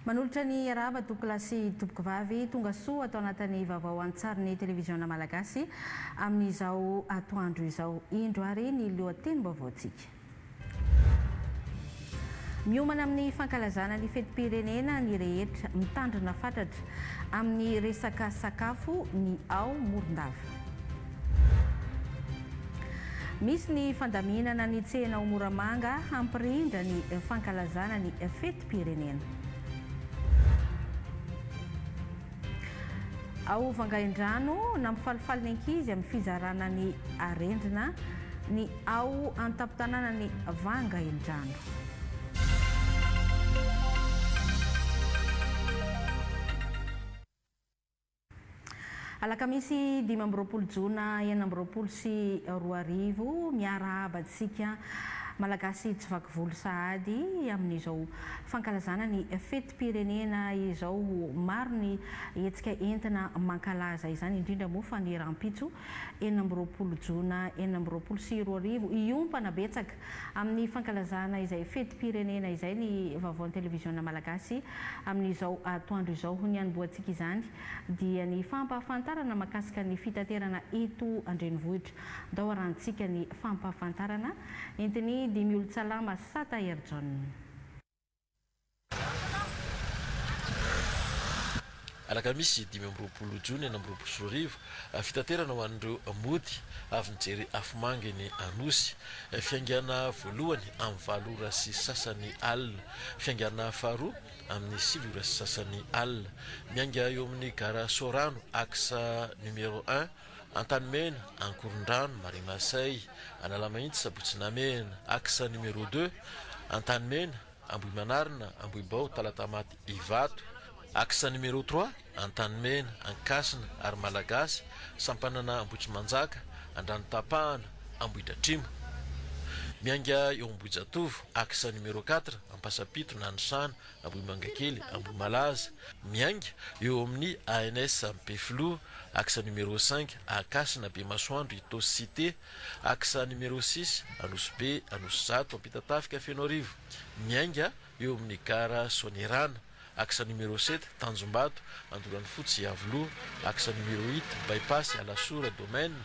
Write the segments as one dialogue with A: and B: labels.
A: Manolotra ny arahaba tompokolahy sy tompokovavy, tonga soa ato anatin'ny vaovao an-tsarin'ny televiziona malagasy amin'izao atoandro izao. Indro ary ny lohatenim-baovaontsika. Miomana amin'ny fankalazana ny fetim-pirenena ny rehetra, mitandrina fatratra amin'ny resaka sakafo ny ao Morondava. Misy ny fandaminana ny tsena ao Moramanga hampirindra ny fankalazana ny fetim-pirenena. Ao Vangaindrano, nampifalifaly ny ankizy amin'ny fizarana ny arendrina ny ao an-tampon-tanànan'i Vangaindrano. Alakamisy 25 jona 2026, miarahaba antsika Malagasy tsy vaky volo sahady amin'izao fankalazana ny fetim-pirenena izao. Maro ny hetsika entina mankalaza izany, indrindra moa fa ny rahampitso 26 jona 2026. Hiompana betsaka amin'ny fankalazana izay fetim-pirenena izay ny vaovaon'ny televiziona malagasy amin'izao atoandro izao. Ny hanombohantsika izany dia ny fampahafantarana mahakasika ny fitaterana eto an-drenivohitra. Ndao arahantsika ny fampahafantarana entin'i Dimiolotsalama Sata Herijaona.
B: Alakamisy 25 jona 2026, fitaterana ho an'ireo mody avy nijery afomanga eny Anosy. Fiaingàna voalohany amin'ny valo ora sy sasany alina. Fiaingàna faharoa amin'ny sivy ora sy sasany alina. Miainga eo amin'ny gara Soarano, axe numéro un, Antanimena, Ankorondrano, Marais Masay, Analamahitsy, Sabotsy Namehana, axe numéro deux, Antanimena, Ambohimanarina, Ambohibao, Talatamaty, Ivato, Axe numéro trois, Antanimena, Ankasina ary Malagasy, Sampanana Ambohitrimanjaka, Andranotapahana, Ambohidratrimo. Miainga eo Ambohijatovo, Axe numéro quatre, Ampasapito, Nanisana, Ambohimangakely, Ambohimalaza. Miainga eo amin'ny ANS Ampefiloha, Axe numéro cinq, Ankasina, Bemasoandro, Itaosy Cité, Axe numéro six, Anosibe, Anosizato, Ampitatafika, Fenoarivo. Miainga eo amin'ny gara Soanierana. Axe numéro sept, Tanjombato, Andoranofotsy, Iavoloha. Axe numéro huit, By-pass, Alasora, Domaine,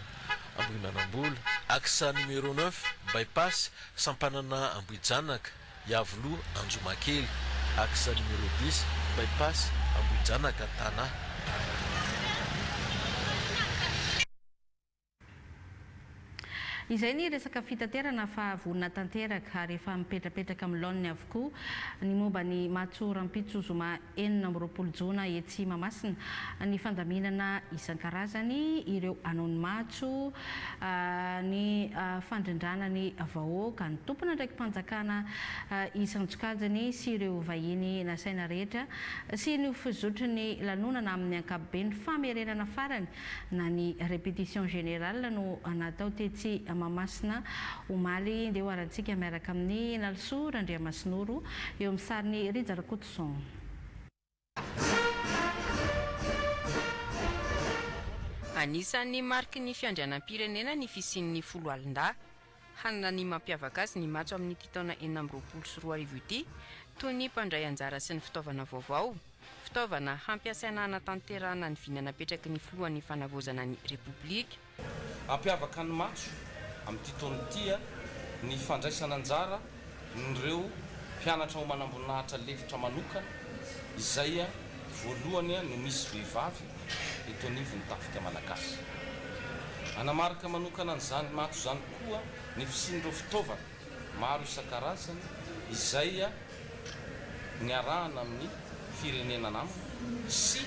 B: Ambohimanambola. Axe numéro neuf, By-pass, Sampanana Ambohijanaka, Iavoloha, Anjomakely. Axe numéro dix, By-pass, Ambohijanaka, Tana.
A: Izay ny resaka fitaterana fa vonona tanteraka ary efa mipetrapetraka amin'ny laoniny avokoa ny momba ny matso rahampitso zoma 26 jona etsy Mahamasina ny fandaminana isan-karazany ireo hanao ny matso, ny fandrindrana ny vahoaka, ny tompon'andraiki-panjakana isan-tsokajiny sy ireo vahiny nasaina rehetra sy ny ho fizotry ny lanonana amin'ny ankapobeny famerenana farany na ny répétition générale no natao tetsy Mahamasina omaly. Ndeha hoarantsika miaraka amin'i Nalisoa Randriamasinoro eo amin'ny sarin'i Rija Rakotoson.
C: Anisan'ny mariky ny fiandrianam-pirenena ny fisian'ny foloalindahy. Hanana ny mampiavaka azy ny matso amin'ity taona 2026 ity, toy ny mpandray anjara sy ny fitaovana vaovao. Fitaovana hampiasaina hanatanterahana ny vina napetraky ny filohan'ny fanavaozana ny Repoblika.
D: Hampiavaka ny matso amin'ity taona ity ny fandraisana anjara n'ireo mpianatra ho manamboninahitra lefitra manokana izay voalohany no misy vehivavy eto anivon'ny tafika malagasy. Hanamarika manokana an'izany matso izany koa ny fisian'ireo fitaovana maro isan-karazany izay niarahana amin'ny firenena namana sy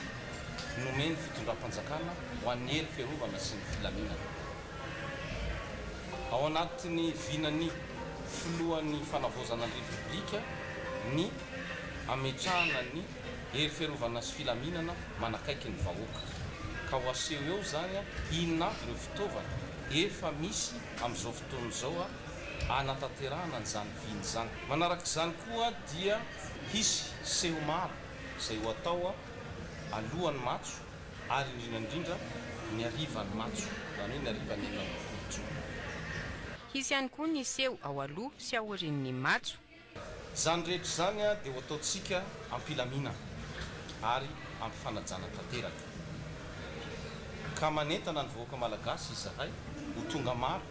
D: nomen'ny fitondram-panjakana ho an'ny hery fiarovana sy ny filaminana. Ao anatin'ny vinan'ny filohan'ny fanavaozana ny Repoblika ny hametrahana ny hery fiarovana sy filaminana manakaiky ny vahoaka. Ka ho aseho eo izany inona avy ireo fitaovana efa misy amin'izao fotoana izao hanatanterahana an'izany vina izany. Manaraka izany koa dia hisy seho maro izay ho atao alohan'ny matso ary indrindra indrindra ny harivan'ny matso, izany hoe ny harivan'ny 26 jona.
C: Hisy ihany koa ny seho ao aloha sy aorian'ny matso.
D: Izany rehetra izany dia ho ataontsika am-pilaminana ary am-pifanajana tanteraka. Ka manentana ny vahoaka Malagasy izahay ho tonga maro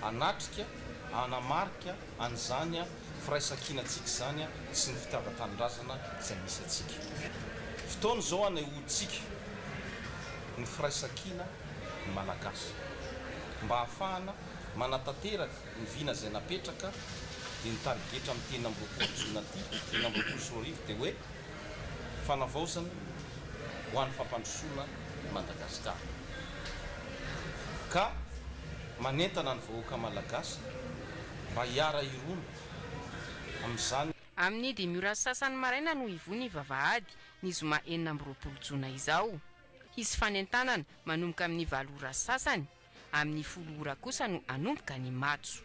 D: hanatrika, hanamarika an'izany firaisankinantsika izany sy ny fitiavan-tanindrazana izay misy antsika. Fotoana izao hanehoantsika ny firaisankina ny Malagasy mba hahafahana manatanteraka ny vina izay napetraka dia ny tarigetra amin'ity 26 jona ity, 2026 dia hoe fanavaozana ho an'ny fampandrosoana i Madagasikara. Ka manentana ny vahoaka Malagasy mba hiara-hirona amin'izany.
C: Amin'ny dimy ora sy sasany maraina no hivoha ny vavahady, ny zoma 26 jona izao. Hisy fanentanana manomboka amin'ny valo ora sy sasany. Amin'ny folo ora kosa no hanomboka ny matso.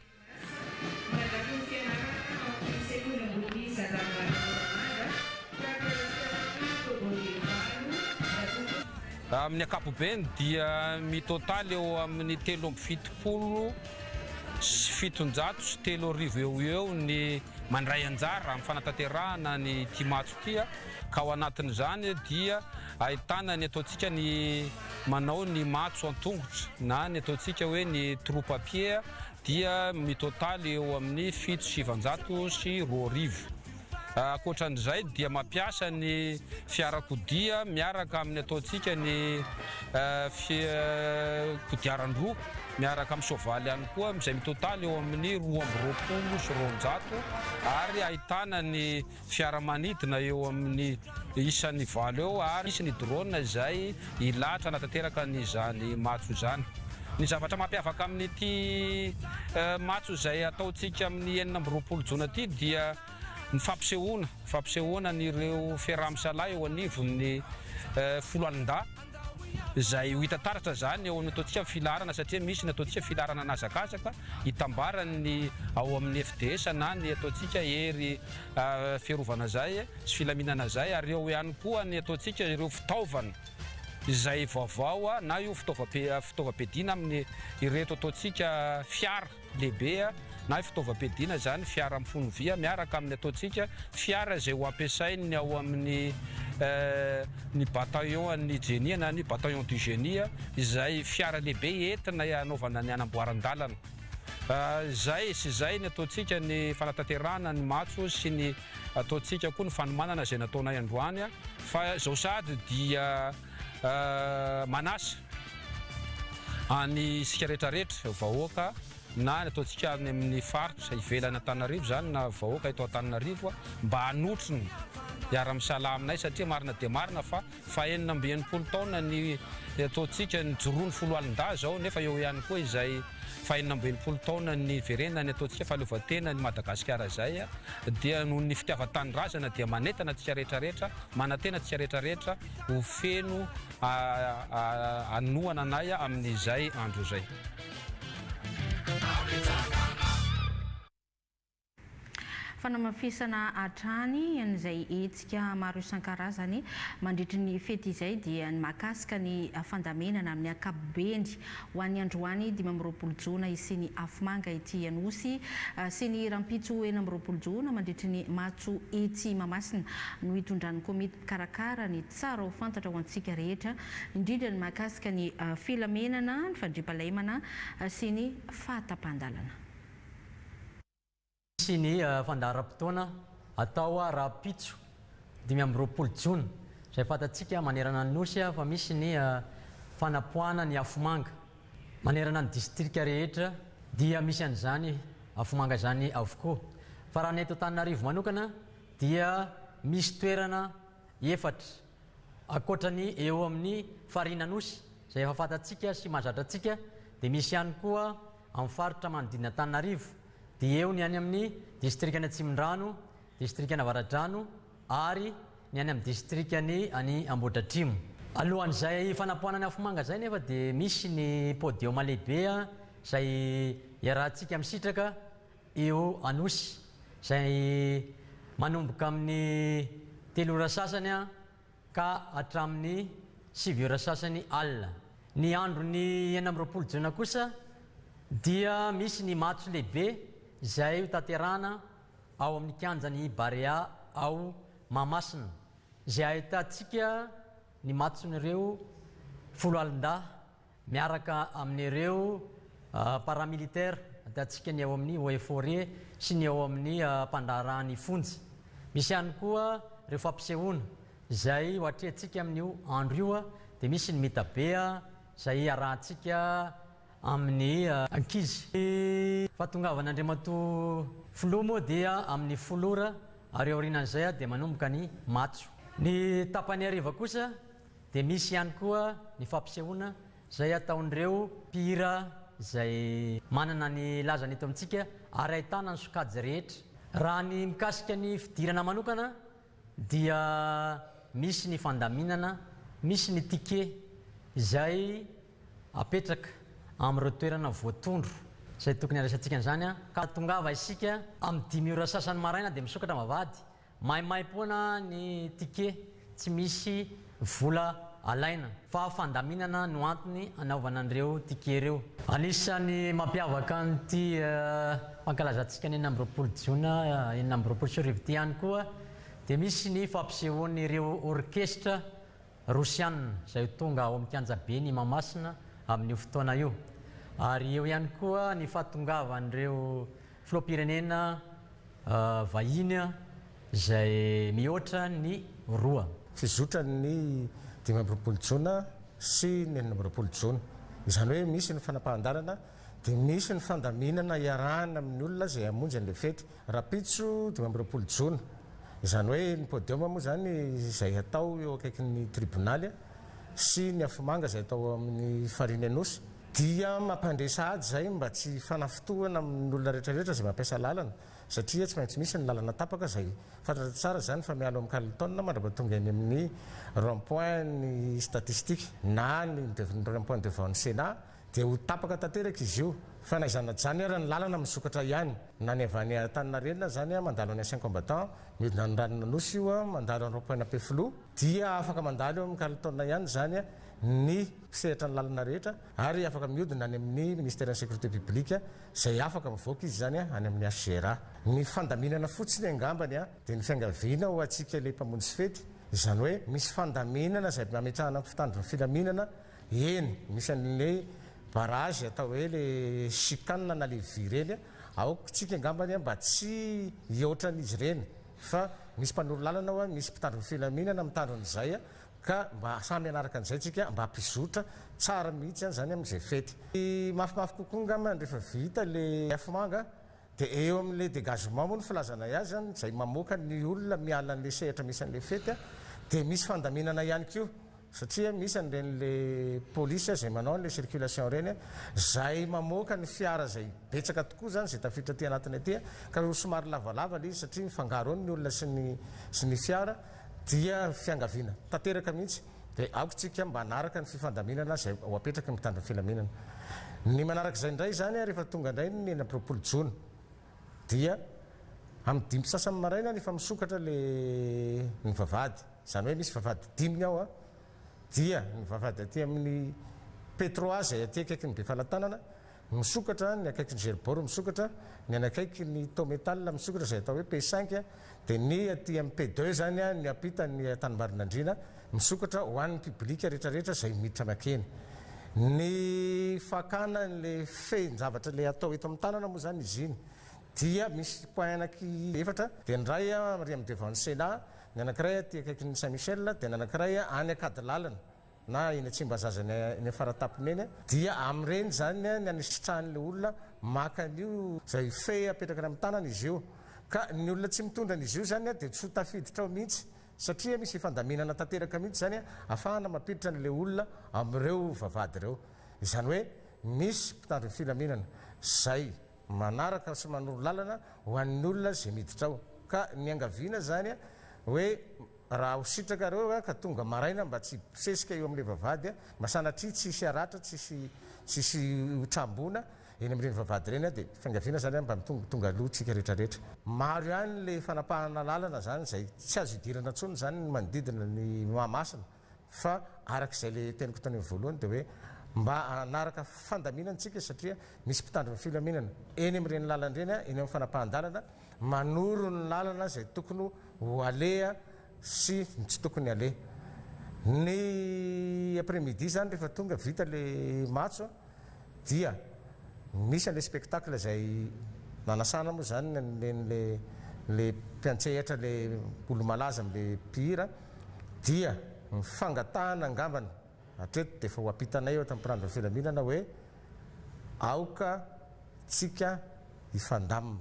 E: Mandrakony fianarana ao amin'ny sekoly ambony Zandarimaria Moramanga, mpikarakara ny Tobobe valo, Ratokoto.
F: Amin'ny ankapobeny dia mitotaly eo amin'ny 3773 eo ho eo ny mandray anjara amin'ny fanatanterahana ny ity matso ity ka ao anatin'izany dia ahitana ny ataontsika ny manao ny matso an-tongotra na ny ataontsika hoe ny troupe à pied dia mitotaly eo amin'ny 2007. Ankoatran'izay dia mampiasa ny fiarakodia miaraka amin'ny ataontsika ny kodiaran-droa miaraka amin'ny soavaly ihany koa izay mitotaly eo amin'ny 222 ary ahitana ny Fiaramanidina eo amin'ny isan'ny valo eo ary hisy ny drone izay hilahatra hanatanteraka an'izany matso izany. Ny zavatra mampiavaka amin'ity matso izay hataontsika amin'ny 26 jona ity dia ny fampisehoana, fampisehoana an'ireo fiaraha-misalahy eo anivon'ny foloalindahy. Izay ho hita taratra izany eo amin'ny ataontsika filaharana satria misy ny ataontsika filaharana an'hazakazaka itambaran'ny ao amin'ny FDS na ny ataontsika hery fiarovana izay sy filaminana izay ary eo ihany koa ny ataontsika ireo fitaovana izay vaovao na io fitaovam-piadiana amin'ny ireto ataontsika fiara. lehibe na fitaovam-piadiana izany, fiara mifono vy miaraka amin'ny ataontsika fiara izay ho ampiasain'ny ao amin'ny ny bataillon an'ny Jenia na ny bataillon du génie izay fiara lehibe entina hanaovana ny hanamboaran-dalana. Izay sy izay ny ataontsika ny fanatanterahana ny matso sy ny ataontsika koa ny fanomanana izay nataonay androany fa izao sahady dia Manasa any isika rehetra rehetra, vahoaka na ny ataontsika any amin'ny faritra ivelan'i Antananarivo izany na vahoaka eto Antananarivo mba hanotrona hiara-misalahy aminay satria marina dia marina fa fahenina amby 60 taona ny ataontsika nijoroan'ny foloalindahy izao nefa eo ihany koa izay fahenina amby 60 taona niverenan'ny ataontsika fahaleovantenan'i Madagasikara izay dia noho ny fitiavan-tanindrazana dia manentana antsika rehetra rehetra manantena antsika rehetra rehetra ho feno hanohana anay amin'izay andro izay.
A: Fanamafisana hatrany an'izay hetsika maro isan-karazany mandritry ny fety izay dia ny mahakasika ny fandaminana amin'ny ankapobeny ho an'ny androany 25 jona hisian'ny afomanga ety Anosy sy ny rahampitso 26 jona mandritry ny matso etsy Mahamasina no hitondran'ny komity mpikarakara ny tsara ho fantatra ho antsika rehetra, indrindra ny mahakasika ny filamenana, ny fandriampahalemana sy ny fahatapahan-dalana.
G: Hisy ny fandaharam-potoana atao rahampitso 25 jona, izay fantatsika manerana ny Nosy fa misy ny fanapoahana ny afomanga. Manerana ny distrika rehetra dia misy an'izany afomanga izany avokoa. Fa raha ny eto Antananarivo manokana dia misy toerana efatra ankoatra ny eo amin'ny farihin'Anosy izay efa fantatsika sy mahazatra antsika dia misy ihany koa amin'ny faritra manodidina Antananarivo dia eo ny any amin'ny distrikan'i Atsimondrano, distrikan'Avaradrano ary ny any amin'ny distrikan'i any Ambohidratrimo. Alohan'izay fanapoahana ny afomanga izay nefa dia misy ny podium lehibe izay iarahantsika misitraka eo Anosy izay manomboka amin'ny telo ora sasany ka hatramin'ny sivy ora sasany alina. Ny andron'ny 26 jona kosa dia misy ny matso lehibe izay hotanterahana. ao amin'ny kianjan'i Barea ao Mahamasina, izay ahitantsika ny matson'ireo foloalindahy miaraka amin'ireo paramilitaire, ahitantsika ny ao amin'ny Eaux et Forêts sy ny ao amin'ny mpandraharahan'ny fonja. Misy ihany koa ireo fampisehoana izay ho atrehantsika amin'io andro io, dia misy ny mitabe izay iarahantsika amin'ny ankizy. Ny fahatongavan'Andriamatoa Filoha moa dia amin'ny folo ora ary aorianan'izay dia manomboka ny matso. Ny tapany hariva kosa dia misy ihany koa ny fampisehoana izay ataon'ireo mpihira izay manana ny lazany eto amintsika ary ahitana ny sokajy rehetra. Raha ny mikasika ny fidirana manokana dia misy ny fandaminana, misy ny ticket izay apetraka amin'ireo toerana voatondro izay tokony handraisantsika an'izany ka tongava isika amin'ny dimy ora sasany maraina dia misokatra vavahady, maimaimpoana ny ticket, tsy misy vola alaina fa fandaminana no antony anaovana an'ireo ticket ireo. Anisan'ny mampiavaka an'ity fankalazantsika ny 26 jona 2026 ity ihany koa dia misy ny fampisehoan'ireo orkestra Rosiana izay ho tonga ao amin'ny kianjaben'i Mahamasina amin'io fotoana io. Ary eo ihany koa ny fahatongavan'ireo filoham-pirenena vahiny izay mihoatra ny roa.
H: Fizotran'ny 25 jona sy ny 26 jona. Izany hoe misy ny fanapahan-dalana dia misy ny fandaminana iarahana amin'ny olona izay hamonjy an'ilay fety. Rahampitso 25 jona, izany hoe ny podium moa izany izay hatao eo akaikin'ny tribonaly sy ny afomanga izay hatao amin'ny fariny Anosy, dia mampandre sahady izay mba tsy hifanafintohana amin'ny olona rehetra rehetra izay mampiasa lalana satria tsy maintsy misy ny lalana tapaka izay fantatra tsara izany fa miala ao amin'ny Carlton mandrapatonga eny amin'ny rond point ny statistique na ny rond point devant ny Sénat. Dia ho tapaka tanteraka izy io. Fa na izany na izany ara ny lalana misokatra ihany. Na ny avy any Antaninarenina izany mandalo any Ancien Combattant, midina any Ranon'Anosy io, mandalo any Rond Point Ampefiloha, dia afaka mandalo eo amin'ny Carlton ihany izany ny mpisehatra ny lalana rehetra ary afaka mihodina any amin'ny Ministeran'ny Sécurité Publique izay afaka mivoaka izy izany any amin'ny HGRA. Ny fandaminana fotsiny angambany dia ny fiangaviana ho antsika ilay mpamonjy fety, izany hoe misy fandaminana izay nametrahana ny mpitandro ny filaminana Eny, misy an'ilay barrage atao hoe le chicane na le vy ireny, aoka tsika angambany mba tsy hihoatra an'izy ireny fa misy mpanoro lalana ao, misy mpitandro ny filaminana mitandro an'izay ka mba samy hanaraka an'izay tsika mba hampizotra tsara mihitsy izany amin'izay fety. Mafimafy kokoa angambany rehefa vita le afomanga dia eo amin'ilay dégagement moa no filazanay azy izay mamoaka ny olona miala an'ilay sehatra misy an'ilay fety dia misy fandaminana ihany koa. Satria misy an'ireny le police izay manao an'ilay circulation ireny izay mamoaka ny fiara izay betsaka tokoa izany izay tafiditra aty anatiny aty ka ho somary lavalava ilay izy satria mifangaro eo ny olona sy ny sy ny fiara dia fiangaviana tanteraka mihitsy dia aoka tsika mba hanaraka ny fifandaminana izay ho apetraky ny mpitandro ny filaminana. Ny manaraka izay indray izany rehefa tonga indray ny 26 jona dia amin'ny dimy sasany maraina rehefa misokatra le ny vavahady. Izany hoe misy vavahady dimy ny ao an, dia ny vavahady aty amin'ny P-trois izay aty akaikin'ny Befalatanana misokatra, ny akaikin'ny Gerbor misokatra, ny any akaikin'ny Tometal misokatra izay atao hoe P-cinq, dia ny aty amin'ny P-deux izany an, ny ampitan'ny Antanimbarinandriana misokatra ho an'ny public rehetrarehetra izay miditra mankeny. Ny fakana an'ilay fehin-javatra ilay atao eto amin'ny tanana moa izany izy iny dia misy point anaky efatra, dia ny iray ary amin'ny devant ny Sénat, Ny anankiray aty akaikin'ny Saint Michel dia ny anankiray any Ankadilalana na eny Tsimbazaza eny eny Faratapony eny dia amin'ireny izany ny anisitrahan'ilay olona maka an'io izay fehy apetraka any amin'ny tanana izy io ka ny olona tsy mitondra an'izy io izany dia tsy ho tafiditra ao mihitsy satria misy fifandaminana tanteraka mihitsy izany ahafahana mampiditra an'ilay olona amin'ireo vavahady ireo izany hoe misy mpitandro ny filaminana izay manaraka sy manoro lalana ho an'ny olona izay miditra ao. Ka niangaviana izany hoe raha ho sitrakareo ka tonga maraina mba tsy hibosesika eo amin'ilay vavahady, mba sanatria tsy hisy haratra, tsy hisy tsy hisy ho trambona eny amin'ireny vavahady ireny dia fiangaviana izany mba mitonga tonga aloha tsika rehetra rehetra. Maro ihany ilay fanapahana lalana izany izay tsy azo idirana intsony izany ny manodidina ny Mahamasina. Fa araka izay le teniko tany amin'ny voalohany dia hoe Mba hanaraka fandaminana isika satria misy mpitandro ny filaminana eny amin'ireny lalana ireny, eny amin'ny fanapahan-dalana, manoro ny lalana izay tokony ho aleha sy ny tsy tokony aleha. Ny après midi izany rehefa tonga vita ilay matso dia misy an'ilay spectacle izay nanasana moa izany an'ilay ilay mpiantsehatra ilay olo-malaza amin'ilay mpihira dia ny fangatahana angambany Hatreto dia efa ho ampitanay eo tamin'ny mpirandro ny filaminana hoe aoka tsika hifandamina.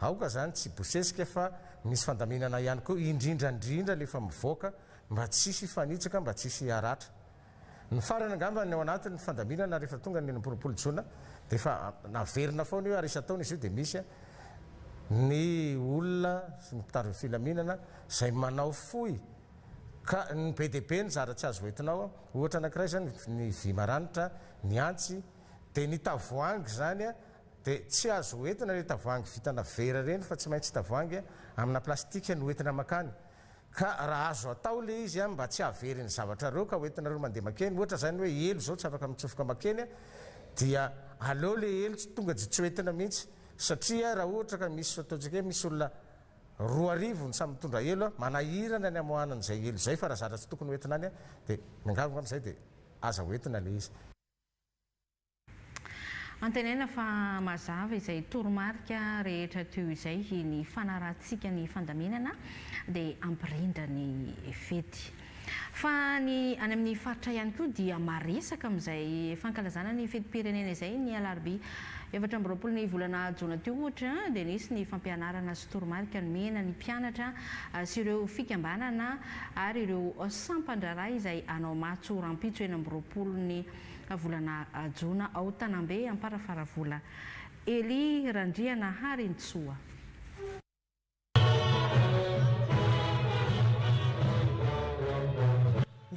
H: Aoka zany tsy hibosesika fa misy fandaminana ihany koa indrindra indrindra le efa mivoaka mba tsisy hifanitsaka mba tsisy haratra. Ny farany angamba ny ao anatin'ny fandaminana rehefa tonga ny 26 jona dia efa naverina foana io ary isan-taona izy io dia misy ny olona sy ny mpitandro ny filaminana izay manao fohy Ka ny be dia be ny zara tsy azo hoentina ao, ohatra anankiray izany ny vy maranitra, ny antsy, dia ny tavoahangy izany dia tsy azo hoentina ireny tavoahangy vitana vera ireny fa tsy maintsy tavoahangy amina plastika no hoentina makany. Ka raha azo atao ilay izy mba tsy hahavery ny zavatrareo ka hoentinareo mandeha makeny, ohatra izany hoe elo izao tsy afaka mitsofoka makeny dia aleo ilay elo tsy tonga dia tsy hoentina mihitsy satria raha ohatra ka misy ataontsika hoe misy olona 2000 ny samy mitondra elo a, manahirana ny hamoahana an'izay elo izay fa raha zatra tsy tokony ho entina any dia miangavy angamba izay dia aza ho entina ilay izy.
A: Antenaina fa mazava izay toromarika rehetra teo izay ny fanarahantsika ny fandaminana dia hampirindra ny fety. Fa ny any amin'ny faritra ihany koa dia maresaka amin'izay fankalazana ny fetim-pirenena izay. Ny alarobia 24 ny volana jona teo ohatra dia nisy ny fampianarana sy toromarika nomena ny mpianatra sy ireo fikambanana ary ireo sampan-draharaha izay hanao matso rahampitso 26 ny volana jona ao Tanambe Amparafaravola. Elia Randrianaharintsoa.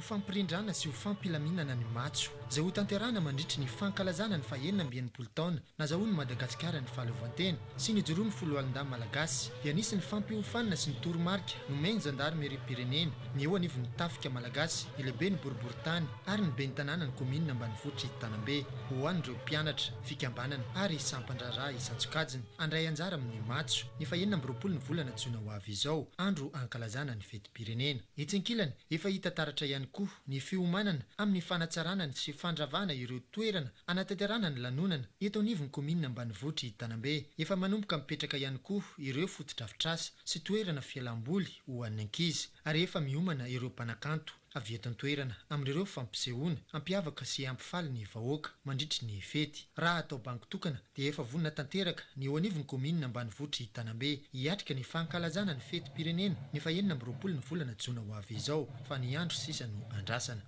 I: Ho fampirindrana sy ho fampilaminana ny matso, izay hotanterahina mandritry ny fankalazana ny fahenina amby 60 taona nazahoan'i Madagasikara ny fahaleovantena sy nijoroan'ny Foloalindahy Malagasy, dia nisy ny fampiofanana sy ny toromarika nomen'ny Zandarimeriam-pirenena, ny eo anivon'ny Tafika Malagasy, ny lehiben'ny boriborintany ary ny ben'ny tanànan'ny kaominina ambanivohitr'i Tanambe, ho an'ireo mpianatra, fikambanana ary sampan-draharaha isan-tsokajiny handray anjara amin'ny matso, ny fahenina amby 20 ny volana jona ho avy izao, andro hankalazana ny fetim-pirenena. Etsy ankilany, efa hita taratra ihany koa ny fiomanana amin'ny fanatsarana ny sy fandravana ireo toerana hanatanterahana ny lanonana eto anivon'ny kaominina ambanivohitr'i Tanambe. Efa manomboka mipetraka ihany koa ireo fotodrafitrasa sy toerana fialam-boly ho an'ny ankizy ary efa miomana ireo mpanakanto avy eto an-toerana amin'ireo fampisehoana hampiavaka sy hampifaly ny vahoaka mandritry ny fety. Raha atao banky tokana dia efa vonona tanteraka ny eo anivon'ny kaominina ambanivohitr'i Tanambe hiatrika ny fankalazana ny fetim-pirenena ny fahenina amby 20 ny volana jona ho avy izao fa ny andro sisa no andrasana.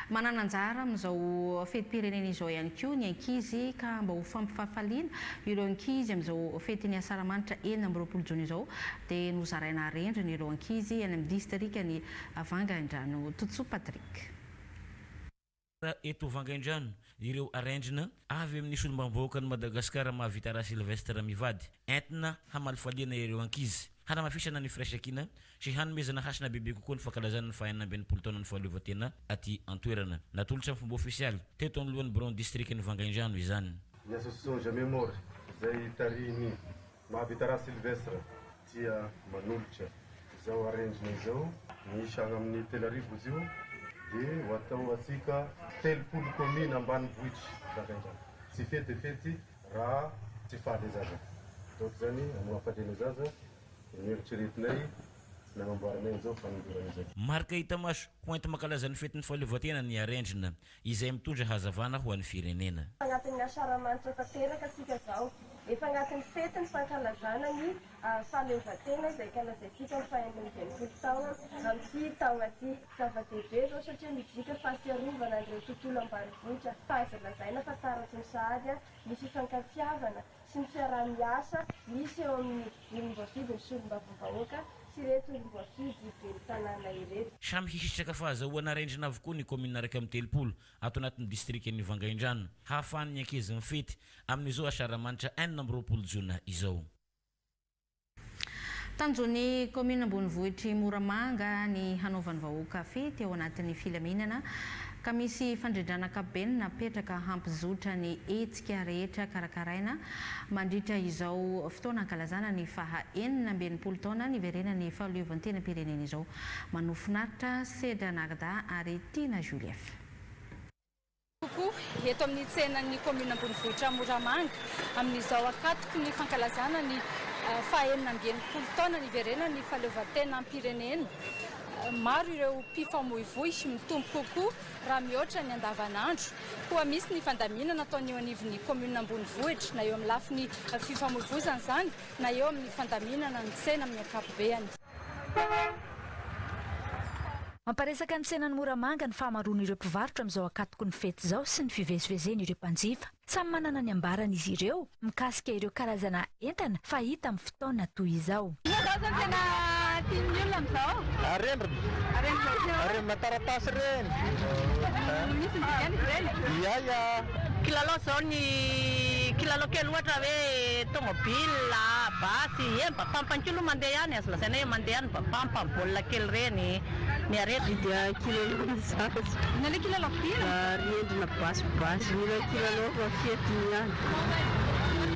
A: Manana anjara amin'izao fetim-pirenena izao ihany koa ny ankizy ka mba ho fampifafaliana ireo ankizy amin'izao fetin'ny Asaramanitra 26 jona izao dia nozaraina arendrina ireo ankizy any amin'ny distrikan'i Vangaindrano. Totsoa Patrick.
J: Eto Vangaindrano ireo arendrina avy amin'ny solombavambahoakan'i Madagasikara Mahavitara Sylvestre mivady entina hamalifaliana ireo ankizy, hanamafisana ny firaisankina sy hanomezana hasina bebe kokoa ny fankalazana ny faha 66 taonan'ny fahaleovantena aty an-toerana. Natolotra amin'ny fomba ofisialy teto anoloan'ny biraon'ny distrikan'i Vangaindrano izany.
K: Ny Association Jamais Mort izay tarihin'i Mahavitara Sylvestre dia manolotra izao arendrina izao, miisa any amin'ny 3000 izy io, dia ho atao antsika 30 kaomina ambanivohitry Vangaindrano. Tsy fety fety raha tsy faly zaza. Donc zany amin'ny hafaliana zaza dia noeritreretinay nanamboaranay an'izao fanolorana izao.
J: Marika hita maso ho enti-mankalaza ny fetin'ny fahaleovantena ny arendrina, izay mitondra hazavana ho an'ny firenena.
L: Efa agnatin'ny asaramanitra tanteraka isika izao. Efa agnatin'ny fetin'ny fankalazana ny fahaleovantena izay ankalazaintsika ny faha 66 taona amin'ity taona ity. Zava-dehibe izao satria midika fahatsiarovana an'ireo tontolo ambanivohitra fa azo lazaina fa taratry ny sahady ny fifankatiavana sy ny fiaraha-miasa misy eo amin'ny olom-boafidy ny solombavambahoaka sy ireto olom-boafidy ben'ny tanàna ireto.
J: Samy hisitraka fahazahoana arendrina avokoa ny kaominina 31 ato anatin'ny distrikan'i Vangaindrano, hahafahan'ny ankizy mifety amin'izao Asaramanitra 26 jona izao.
A: Tanjon'ny kaominina ambonivohitr'i Moramanga ny hanaovan'ny vahoaka fety ao anatin'ny filaminana ka misy fandrindrana ankapobeny napetraka hampizotra ny hetsika rehetra karakaraina mandritra izao fotoana ankalazana ny faha 66 taona niverenan'ny fahaleovantenam-pirenena izao. Manofinaritra, Sedra Narda ary Tiana Julief.
M: Kokoa eto amin'ny tsenan'ny kaominina ambonivohitra Moramanga amin'izao ankatoky ny fankalazana ny faha 66 taona niverenan'ny fahaleovantenam-pirenena. Maro ireo mpifamoivoy mitombo kokoa raha mihoatra ny andavanandro. Koa misy ny fandaminana ataon'ny eo anivon'ny kaominina ambonivohitra na eo amin'ny lafiny fifamoivoizana izany na eo amin'ny fandaminana ny tsena amin'ny ankapobeany.
N: Mamparesaka ny tsenan'i Moramanga ny fahamaroan'ireo mpivarotra amin'izao ankatoky ny fety izao sy ny fivezivezen'ireo mpanjifa. Samy manana ny ambarany izy ireo mikasika ireo karazana entana fahita amin'ny fotoana toy izao.
O: Inona izao no tena tian'ny olona amin'izao?
P: Arendrina.
O: Arendrina.
P: Arendrina taratasy ireny.
O: Misy ny dikany izy ireny?
P: Ia ia.
Q: Kilalao izao ny kilalao kely ohatra hoe tomobile, basy, eny mba pampany koa aloha mandeha ihany, azo lazaina hoe mandeha ihany mba pampa, baolina kely ireny, ny arendrina.
R: Dia kilalao ny zaza.
O: Inona ilay kilalao vidiana?
R: Arendrina basibasy. Mila kilalao fa fety ihany.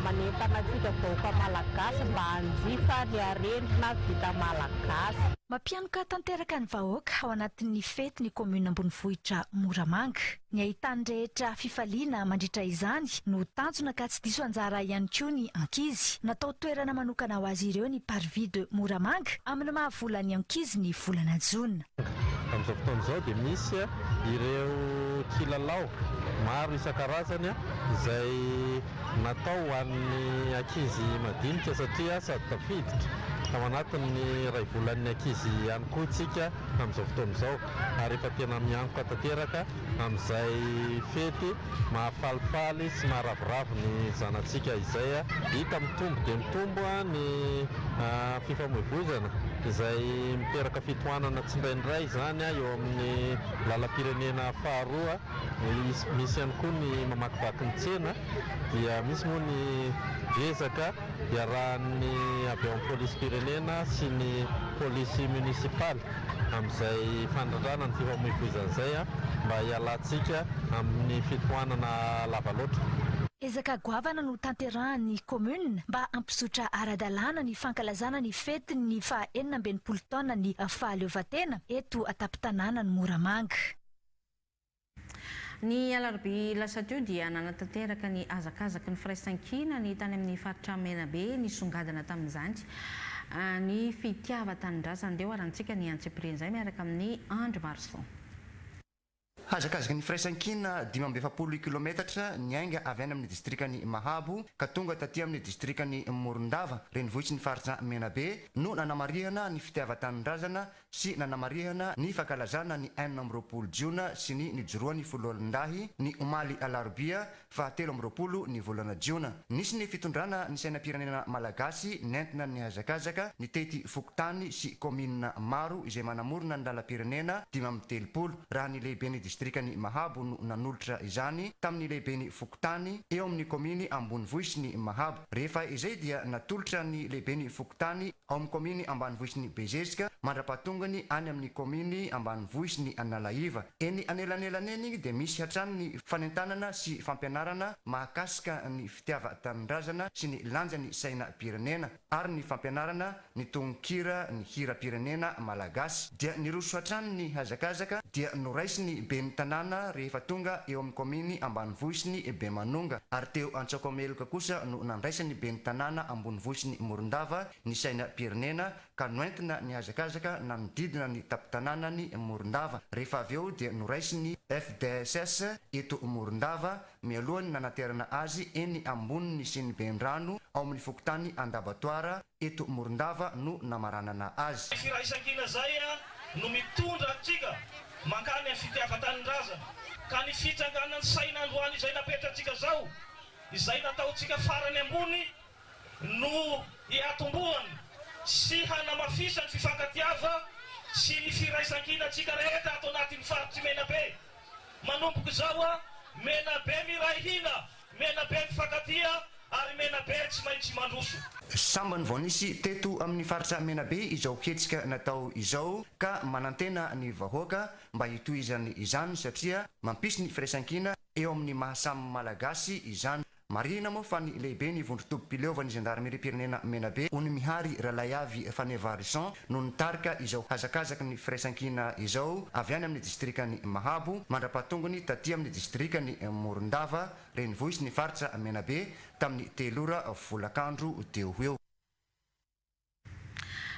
Q: Manentana antsika vahoaka malagasy mba hanjifa ny arendrina vita malagasy.
N: Mampianoka tanteraka ny vahoaka ao anatin'ny fety ny kaominina ambonivohitra Moramanga. Ny ahitan'ny rehetra fifaliana mandritra izany no tanjona ka tsy diso anjara ihany koa ny ankizy. Natao toerana manokana ho azy ireo ny Parvis de Moramanga amin'ny maha volan'ny ankizy ny volana jona.
P: Amin'izao fotoana izao dia misy ireo kilalao maro isan-karazany izay natao ho an'ny ankizy madinika satria sady tafiditra ao anatin'ny iray volan'ny ankizy ihany koa isika amin'izao fotoana izao ary efa tena miankoka tanteraka amin'izay fety mahafalifaly sy maharavoravo ny zanatsika izay. Hita mitombo dia mitombo ny fifamoivoizana izay miteraka fitohanana tsindraindray izany eo amin'ny lalam-pirenena faharoa. Misy ihany koa ny mamakivaky ny tsena dia misy moa ny ezaka iarahan'ny avy ao amin'ny polisim-pirenena sy ny polisy munisipaly amin'izay fandrindrana ny fifamoivoizana izay mba hialantsika amin'ny fitohanana lava loatra.
N: Ezaka goavana no tanterahan'ny kaominina mba hampizotra ara-dalàna ny fankalazana ny fetin'ny faha 66 taonan'ny fahaleovantena eto an-tampon-tanànan'i Moramanga.
A: Ny alarobia lasa teo dia nanatanteraka ny hazakazaky ny firaisankina ny tany amin'ny faritra Menabe nisongadina tamin'izany ny fitiavan-tanindrazana. Ndeha hoarantsika ny antsipirian'izay miaraka amin'i Andry Marson.
S: Hazakazaky ny firaisankina 45 kilometatra niainga avy any amin'ny distrikan'i Mahabo ka tonga taty amin'ny distrikan'i Morondava, renivohitry ny faritra Menabe, no nanamarihana ny fitiavan-tanindrazana sy nanamarihana ny fankalazana ny 26 jiona sy ny nijoroan'ny foloalindahy ny omaly alarobia faha 23 ny volana jiona. Nisy ny fitondrana ny sainam-pirenena malagasy nentina nihazakazaka nitety fokontany sy kaominina maro izay manamorona ny lalam-pirenena 35 raha ny lehiben'ny distrikan'i Mahabo no nanolotra izany tamin'ny lehiben'ny fokontany eo amin'ny kaominy ambonivohitry ny Mahabo. Rehefa izay dia natolotra ny lehiben'ny fokontany ao amin'ny kaominy ambanivohitry ny Bezezika mandra-pahatongany any amin'ny kaominy ambanivohitry ny Analaiva. Eny anelanelaneny dia misy hatrany ny fanentanana sy fampianarana mahakasika ny fitiavan-tanindrazana sy ny lanjan'ny sainam-pirenena ary ny fampianarana ny tononkira ny hiram-pirenena malagasy. Dia niroso hatrany ny hazakazaka dia noraisin'ny ben'ny tanàna rehefa tonga eo amin'ny kaominy ambanivohitry ny Bemanonga ary teo Antsaokameloka kosa no nandraisan'ny ben'ny tanàna ambonivohitry ny Morondava ny sainam-pirenena ka noentina nihazakazaka nanodidina ny tampon-tanànan'i Morondava. Rehefa avy eo dia noraisin'ny FDSS eto Morondava mialohan'ny nanaterana azy eny ambonin'ny siniben-drano ao amin'ny fokontany Andabatoara eto Morondava no namaranana azy.
T: Firaisankina izay no mitondra antsika mankany amin'ny fitiavan-tanindrazana, ka ny fitsanganan'ny saina androany izay napetratsika izao, izay nataontsika farany ambony no hiatombohany sy hanamafisany fifankatiava sy ny firaisankinantsika rehetra ato anatin'ny faritr'i Menabe. Manomboka izao, Menabe miray hina, Menabe mifankatia. Ary Menabe tsy maintsy mandroso.
S: Sambany vao nisy teto amin'ny faritra Menabe izao hetsika natao izao ka manantena ny vahoaka mba hitohizany izany satria mampisy ny firaisankina eo amin'ny maha samy Malagasy izany. Marihina moa fa ny lehiben'ny vondron-tobim-pileovan'ny zandarimeriam-pirenena Menabe, Onimihary Ralaiavy Fanevarison no nitarika izao hazakazaky ny firaisankina izao avy any amin'ny distrikan'i Mahabo mandra-pahatongany taty amin'ny distrikan'i Morondava, renivohitry ny faritra Menabe, tamin'ny telo ora folakandro teo ho eo.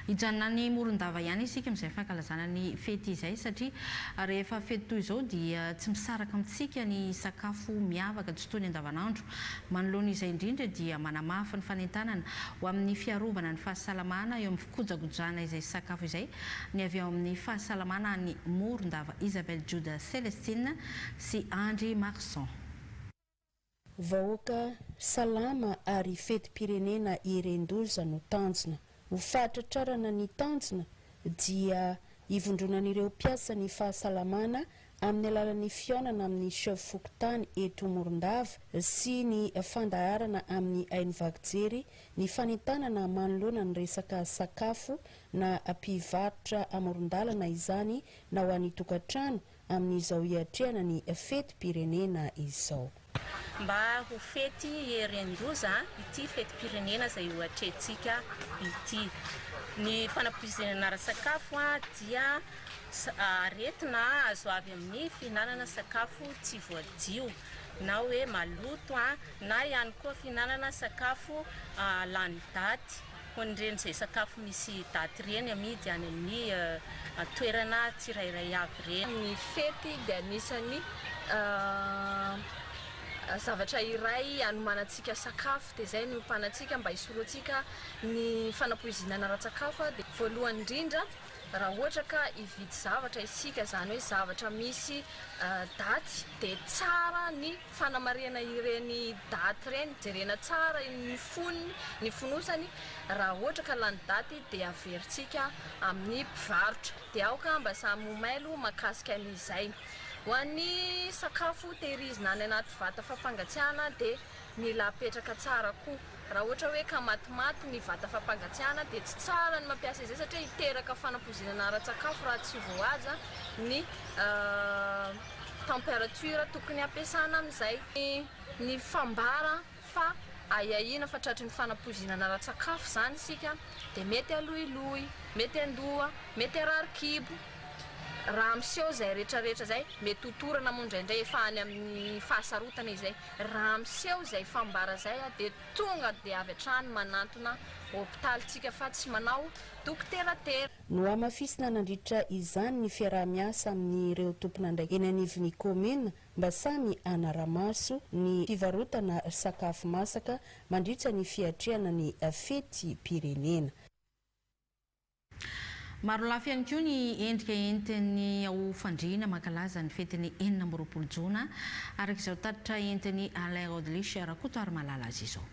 A: Hijanona any Morondava ihany isika amin'izay fankalazana ny fety izay satria rehefa fety toy izao dia tsy misaraka amintsika ny sakafo miavaka tsy toy ny andavanandro. Manoloana izay indrindra dia manamafy ny fanentanana ho amin'ny fiarovana ny fahasalamana eo amin'ny fikojakojana izay sakafo izay ny avy ao amin'ny fahasalamana any Morondava Isabelle Juda Celestine sy Andry Marson.
U: Vahoaka salama ary fetim-pirenena ieren-doza no tanjona. Ho fahatratrarana ny tanjona dia ivondronan'ireo mpiasan'ny fahasalamana amin'ny alalan'ny fihaonana amin'ny chef fokontany eto Morondava sy ny fandaharana amin'ny haino vaky jery ny fanentanana manoloana ny resaka sakafo na mpivarotra amoron-dalana izany na ho an'ny tokantrano amin'izao hiatrehana ny fetim-pirenena izao.
V: Mba ho fety hieren-doza ity fetim-pirenena izay ho atrehintsika ity. Ny fanapoizinana ara-tsakafo dia aretina azo avy amin'ny fihinanana sakafo tsy voadio na hoe maloto na ihany koa fihinanana sakafo lany daty. Ho an'ireny izay sakafo misy daty ireny amidy any amin'ny toerana tsirairay avy ireny.
W: Ny fety dia anisan'ny zavatra iray anomanantsika sakafo, dia izay no iompanantsika mba hisorohantsika ny fanapoizinana ara-tsakafo. Dia voalohany indrindra raha ohatra ka hividy zavatra isika, izany hoe zavatra misy daty, dia tsara ny fanamarihana ireny daty ireny, jerena tsara ny fonony, ny fonosany, raha ohatra ka lany daty dia averintsika amin'ny mpivarotra. Dia aoka mba samy ho mailo mahakasika an'izay. Ho an'ny sakafo tehirizina any anaty vata fampangatsiahana dia mila apetraka tsara koa. Raha ohatra hoe ka matimaty ny vata fampangatsiahana dia tsy tsara ny mampiasa izay satria hiteraka fanapoizinana ara-tsakafo raha tsy voahaja ny température tokony hampiasana amin'izay. Ny fambara fa ahiahiana fa tratry ny fanapoizinana ara-tsakafo izany isika dia mety haloiloy, mety handoa, mety harary kibo. Raha miseho izay rehetrarehetra izay, mety ho torana moa indraindray efa any amin'ny fahasarotana izay. Raha miseho izay fambara izay dia tonga dia avy hatrany manantona hopitaly tsika fa tsy manao dokoteratera.
U: Nohamafisina nandritra izany ny fiaraha-miasa amin'ireo tompon'andraikitra eny anivon'ny kaominina mba samy hanara-maso ny fivarotana sakafo masaka mandritra ny fiatrehana ny fetim-pirenena.
A: Marolafy ihany koa ny endrika entin'ny ao Fandriana mankalaza ny fetin'ny 26 jona, araka izao tatitra entin'i Alain Rodlich Rakotoarimalala azy izao.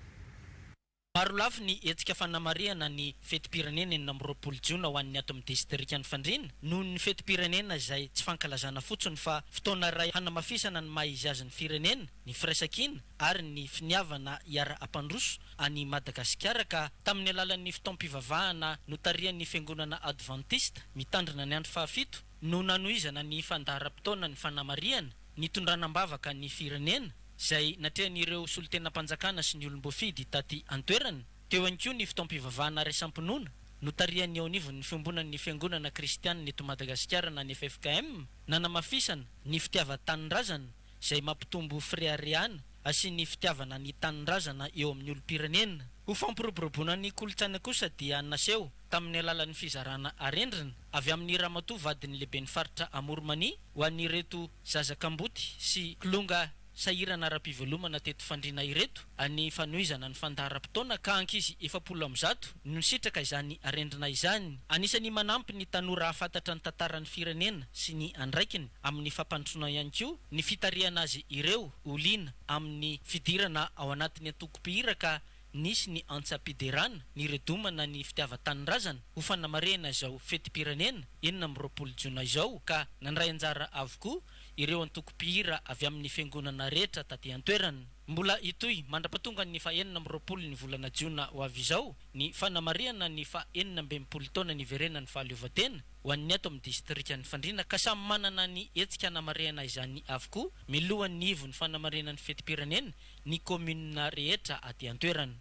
X: Marolafy ny hetsika fanamarihana ny fetim-pirenena 26 jona ho an'ny ato amin'ny distrikan'i Fandriana noho ny fetim-pirenena izay tsy fankalazana fotsiny fa fotoana iray hanamafisana ny maha izy azy ny firenena, ny firaisankina ary ny finiavana hiara-hampandroso an'i Madagasikara ka tamin'ny alalan'ny fotoam-pivavahana notarihan'ny Fiangonana Advantista mitandrina ny andro fahafito no nanohizana ny fandaharam-potoana ny fanamarihana nitondrana am-bavaka ny firenena izay natrehan'ireo solontenam-panjakana sy ny olom-boafidy taty an-toerana. Teo ihany koa ny fotoam-pivavahana raisam-pinoana notarihan'ny eo anivon'ny Fiombonan'ny Fiangonana Kristianina eto Madagasikara na ny ffkm, nanamafisana ny fitiavan-tanindrazana izay mampitombo fireharehana sy ny fitiavana ny tanindrazana eo amin'ny olom-pirenena. Ho fampiroboroboana ny kolontsaina kosa dia naseho tamin'ny alalan'ny fizarana arendrina avy amin'ny ramatoa vadin'ny lehiben'ny faritra Amoron'i Mania ho an'ireto zaza kamboty sy kilonga sahirana ara-pivelomana teto Fandriana ireto ny fanohizana ny fandaharam-potoana ka ankizy 140 no nisitraka izany arendrina izany. Anisan'ny manampy ny tanora hahafantatra ny tantaran'ny firenena sy ny andraikiny amin'ny fampandrosoana ihany koa ny fitarihana azy ireo ho liana amin'ny fidirana ao anatin'ny antoko mpihira ka Nisy ny antsam-piderana, niredomana ny fitiavan-tanindrazana ho fanamarihana izao fetim-pirenena 26 jona izao ka nandray anjara avokoa ireo antoko mpihira avy amin'ny fiangonana rehetra taty an-toerana. Mbola hitohy mandra-pahatongan'ny faha 26 ny volana jona ho avy izao ny fanamarihana ny faha 66 taona niverenan'ny fahaleovantena ho an'ny ato amin'ny distrikan'i Fandriana ka samy manana ny hetsika hanamarihana izany avokoa milohan'ny ivon'ny fanamarihana ny fetim-pirenena ny kaominina rehetra aty an-toerana.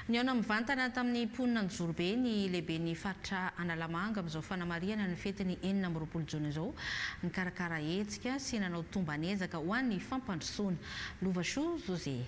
A: Nihaona mivantana tamin'ny mponina Anjozorobe ny lehiben'ny faritra Analamanga amin'izao fanamarihana ny fetin'ny 26 jona izao. Nikarakara hetsika sy nanao tomban'ezaka ho an'ny fampandrosoana. Lovasoa José.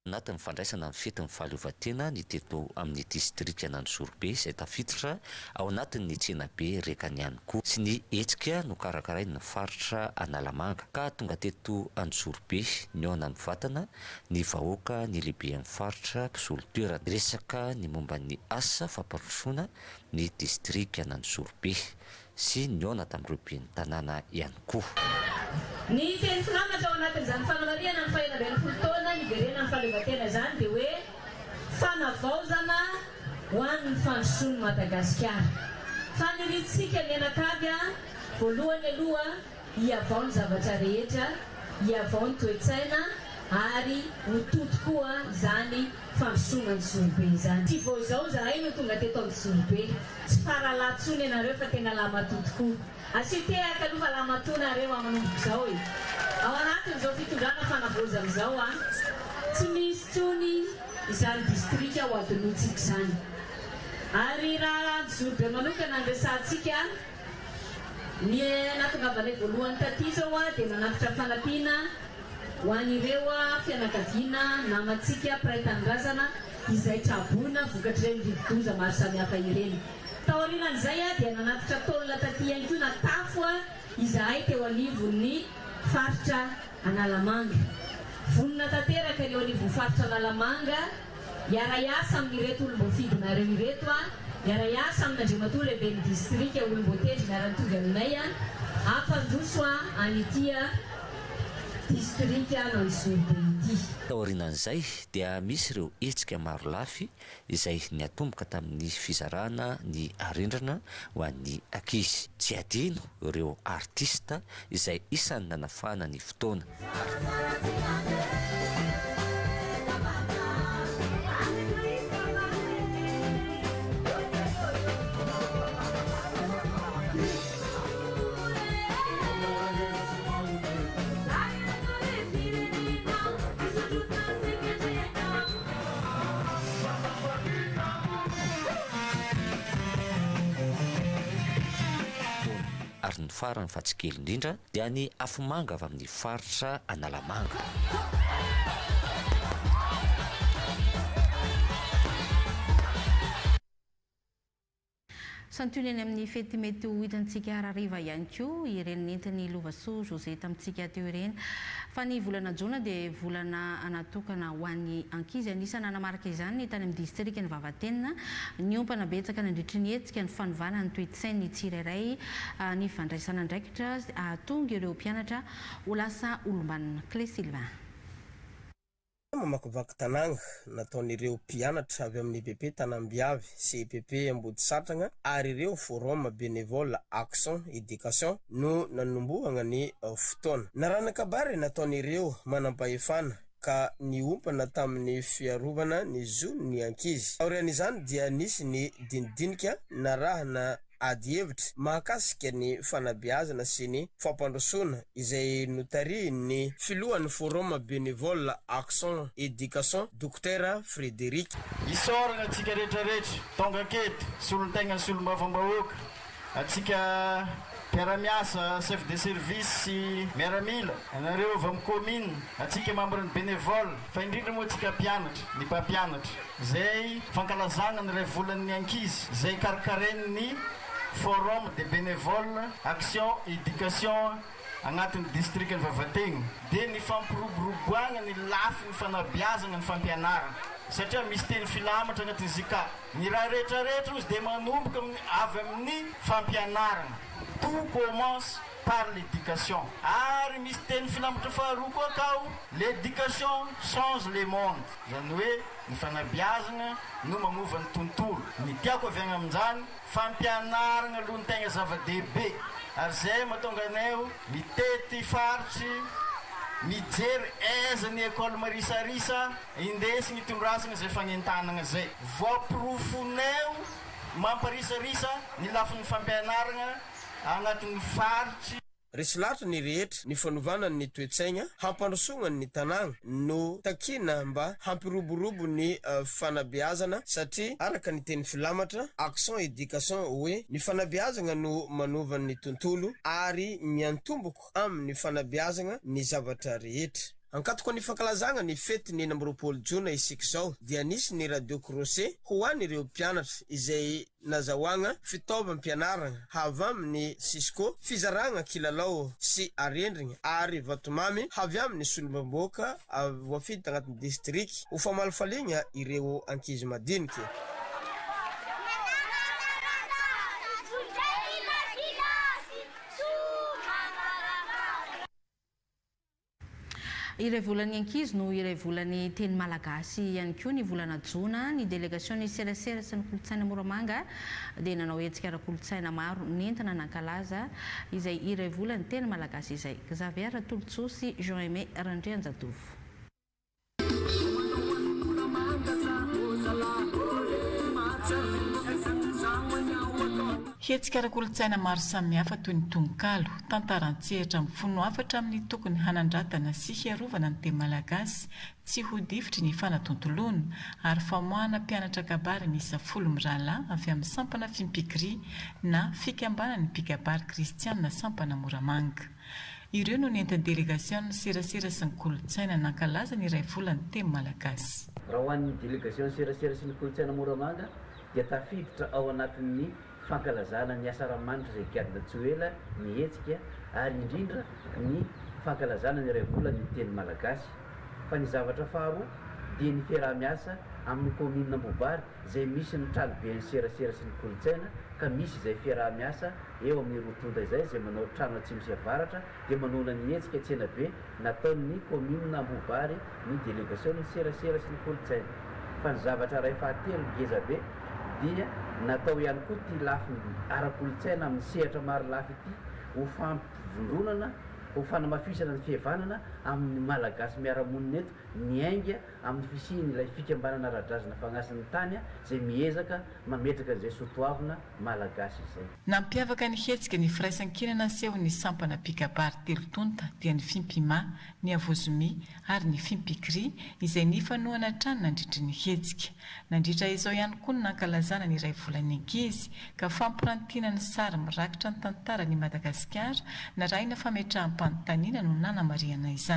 B: Anatin'ny fandraisana ny fetin'ny fahaleovantena ny teto amin'ny distrikan'Anjozorobe izay tafiditra ao anatin'ny tsenabe rekany ihany koa sy ny hetsika nokarakarain'ny faritra Analamanga ka tonga teto Anjozorobe nihaona mivantana ny vahoaka ny lehiben'ny faritra mpisolo toerana niresaka ny momba ny asa fampandrosoana ny distrikan'Anjozorobe sy nihaona tamin'ireo ben'ny tanàna ihany koa.
C: Ny teny filamatra ao anatin'izany fanamarihana ny faha-66 taona niverenan'ny fahaleovantena izany dia hoe fanavaozana ho an'ny fandrosoan'i Madagasikara. Faniriantsika mianakavy voalohany aloha hihavao ny zavatra rehetra, hihavao ny toe-tsaina ary ho to tokoa izany fandrosoana Anjozorobe izany. Tsy vao izao izahay no tonga teto Anjozorobe. Tsy faralahy intsony ianareo fa tena lahimatoa tokoa. Asio tehaka aloha fa lahimatoa nareo a manomboka izao e. Ao anatin'izao fitondrana fanavaozana izao a, tsy misy intsony izany distrika ho adinointsika izany. Ary raha Anjozorobe manokana no resahantsika, ny nahatongavanay voalohany taty izao a dia nanatitra fanampiana ho an'ireo fianakaviana namantsika mpiray tanindrazana izay tra-boina vokatr'ireny rivodoza maro samihafa ireny. Taorianan'izay dia nanatitra tôle taty ihany koa na tafo izahay teo anivon'ny faritra Analamanga. Vonona tanteraka ny eo anivon'ny faritra Analamanga hiara-hiasa amin'ireto olom-boafidinareo ireto, hiara-hiasa amin'Andriamatoa Lehiben'ny Distrika olom-boatendry miara-mitovy aminay hampandroso an'ity distrikan'Anjozorobe ity.
B: Taorianan'izay dia misy ireo hetsika marolafy izay niatomboka tamin'ny fizarana ny arindrana ho an'ny ankizy. Tsy adino ireo artista izay isan'ny nanafana ny fotoana. Ary ny farany fa tsy kely indrindra dia ny afomanga avy amin'ny faritra Analamanga.
A: Santionany amin'ny fety mety ho hitantsika harariva ihany koa ireny nentin'i Lovasoa José tamintsika teo ireny. Fa ny volana jona dia volana natokana ho an'ny ankizy. Anisan'ny nanamarika izany ny tany amin'ny distrikan'i Vavatenina. Niompana betsaka nandritry ny hetsika ny fanovana ny toe-tsain'ny tsirairay, ny fandraisana andraikitra hahatonga ireo mpianatra ho lasa olom-banona. Clé Sylvain.
D: Mamakivaky tanàgna nataon'ireo mpianatra avy amin'ny EPP Tanambiavy sy EPP Ambodisatragna ary ireo Forum Bénévole Action Éducation no nanombohagna ny fotoana. Narahana kabary nataon'ireo manampahefana ka niompana tamin'ny fiarovana ny zon'ny ankizy. Taorian'izany dia nisy ny dinidinika narahana adihevitra mahakasika ny fanabeazana sy ny fampandrosoana izay notarihin'ny filohan'ny Forum Bénévole Action Éducation, Dokotera Frédéric.
E: Isaorana antsika rehetra rehetra tonga aketo, solontegnan'ny solombavambahoaka, antsika mpiara-miasa, chef de service sy miaramila, anareo avy amin'ny commune, antsika membre ny bénévole, fa indrindra moa antsika mpianatra, ny mpampianatra. Izay fankalazana ny iray volan'ny ankizy izay karakarain'ny Forum des bénévoles Action Éducation agnatin'ny distrikan'i Vavatenina dia ny fampiroboroboagna ny lafiny fanabeazagna ny fampianarana satria misy teny filamatra agnatin'ny JK ny raha rehetra rehetra ozy dia manomboka amin'ny avy amin'ny fampianarana tout commence. par l'éducation. Ary misy teny filamatra faharoa koa akao, l'éducation change le monde, izany hoe ny fanabeazana no magnova ny tontolo. Ny tiako avy agny amin'izany, fampianaragna aloha ny tegna zava-dehibe, ary zay mahatonga anay mitety faritry, mijery aiza ny école marisarisa, indesigny itondrasagna izay fagnentanagna zay. Voaporofonay mamparisarisa ny lafiny fampianaragna agnatin'ny faritry.
D: Resy lahatra ny rehetra, ny fanovana ny toe-tsaigna hampandrosoagna ny tanàgna no takiana mba hampiroborobo ny fanabeazana satria araka ny teny filamatra, action éducation, hoe ny fanabeazagna no manova ny tontolo ary miantomboko amin'ny fanabeazagna ny zavatra rehetra. Ankatoka ny fankalazagna ny fetin'ny 26 jona isika izao dia nisy ny radio crochet ho an'ireo mpianatra izay nazahoagna fitaovam-pianaragna avy amin'ny Cisco, fizaragna kilalao sy arendrigna ary vatomamy avy amin'ny solombavambahoaka voafidy tagnatin'ny distriky ho famalifaliagna ireo ankizy madiniky.
A: Iray volan'ny ankizy no iray volan'ny teny malagasy ihany koa ny volana jona. Ny delegasion'ny serasera sy ny kolontsaina Moramanga dia nanao hetsika ara-kolontsaina maro nentina nankalaza izay iray volan'ny teny malagasy izay. Xavier Ratolotsoa sy Jean Aimé Randrianjatovo.
F: Hetsika ara-kolontsaina maro samihafa toy ny tononkalo, tantara an-tsehatra mifono hafatra amin'ny tokony hanandratana sy hiarovana ny teny malagasy tsy ho difotry ny fanatontoloana ary famoahana mpianatra kabary miisa folo mirahalahy avy amin'ny sampana Fimpikri na Fikambanan'ny mpikabary kristiana sampana Moramanga. Ireo no nentin'ny delegasion'ny serasera sy ny kolontsaina nankalaza ny iray volan'ny teny malagasy.
G: Raha ho an'ny delegasion'ny serasera sy ny kolontsaina Moramanga dia tafiditra ao anatin'ny fankalazana ny Asaramanitra izay higadona tsy ho ela ny hetsika ary indrindra ny fankalazana ny iray volan'ny teny malagasy. Fa ny zavatra faharoa dia ny fiaraha-miasa amin'ny kaominina Ambohibary izay misy ny tranoben'ny serasera sy ny kolontsaina ka misy izay fiaraha-miasa eo amin'ny roa tonta izay, izay manao trano atsimo sy avaratra dia manohana ny hetsika tsenabe nataon'ny kaominina Ambohibary ny delegasion'ny serasera sy ny kolontsaina. Fa ny zavatra iray fahatelo ngeza be dia natao ihany koa ity lafiny ara-kolontsaina amin'ny sehatra maro lafy ity ho fampivondronana, ho fanamafisana ny fihavanana amin'ny Malagasy miara-monina eto niainga amin'ny fisian'ilay fikambanana ara-drazana Fagnasin'ny Tany izay miezaka mametraka an'izay soatoavina Malagasy izay.
F: Nampiavaka ny hetsika ny firaisankina nasehon'ny sampana mpikabary telo tonta dia ny Fimpima, ny Avozomi ary ny Fimpikri izay nifanohana hatrany nandritry ny hetsika. Nandritra izao ihany koa no nankalazana ny iray volan'ny ankizy ka fampirantiana ny sary mirakitra ny tantaran'i Madagasikara narahina fametraham-panontaniana no nanamarihana izany.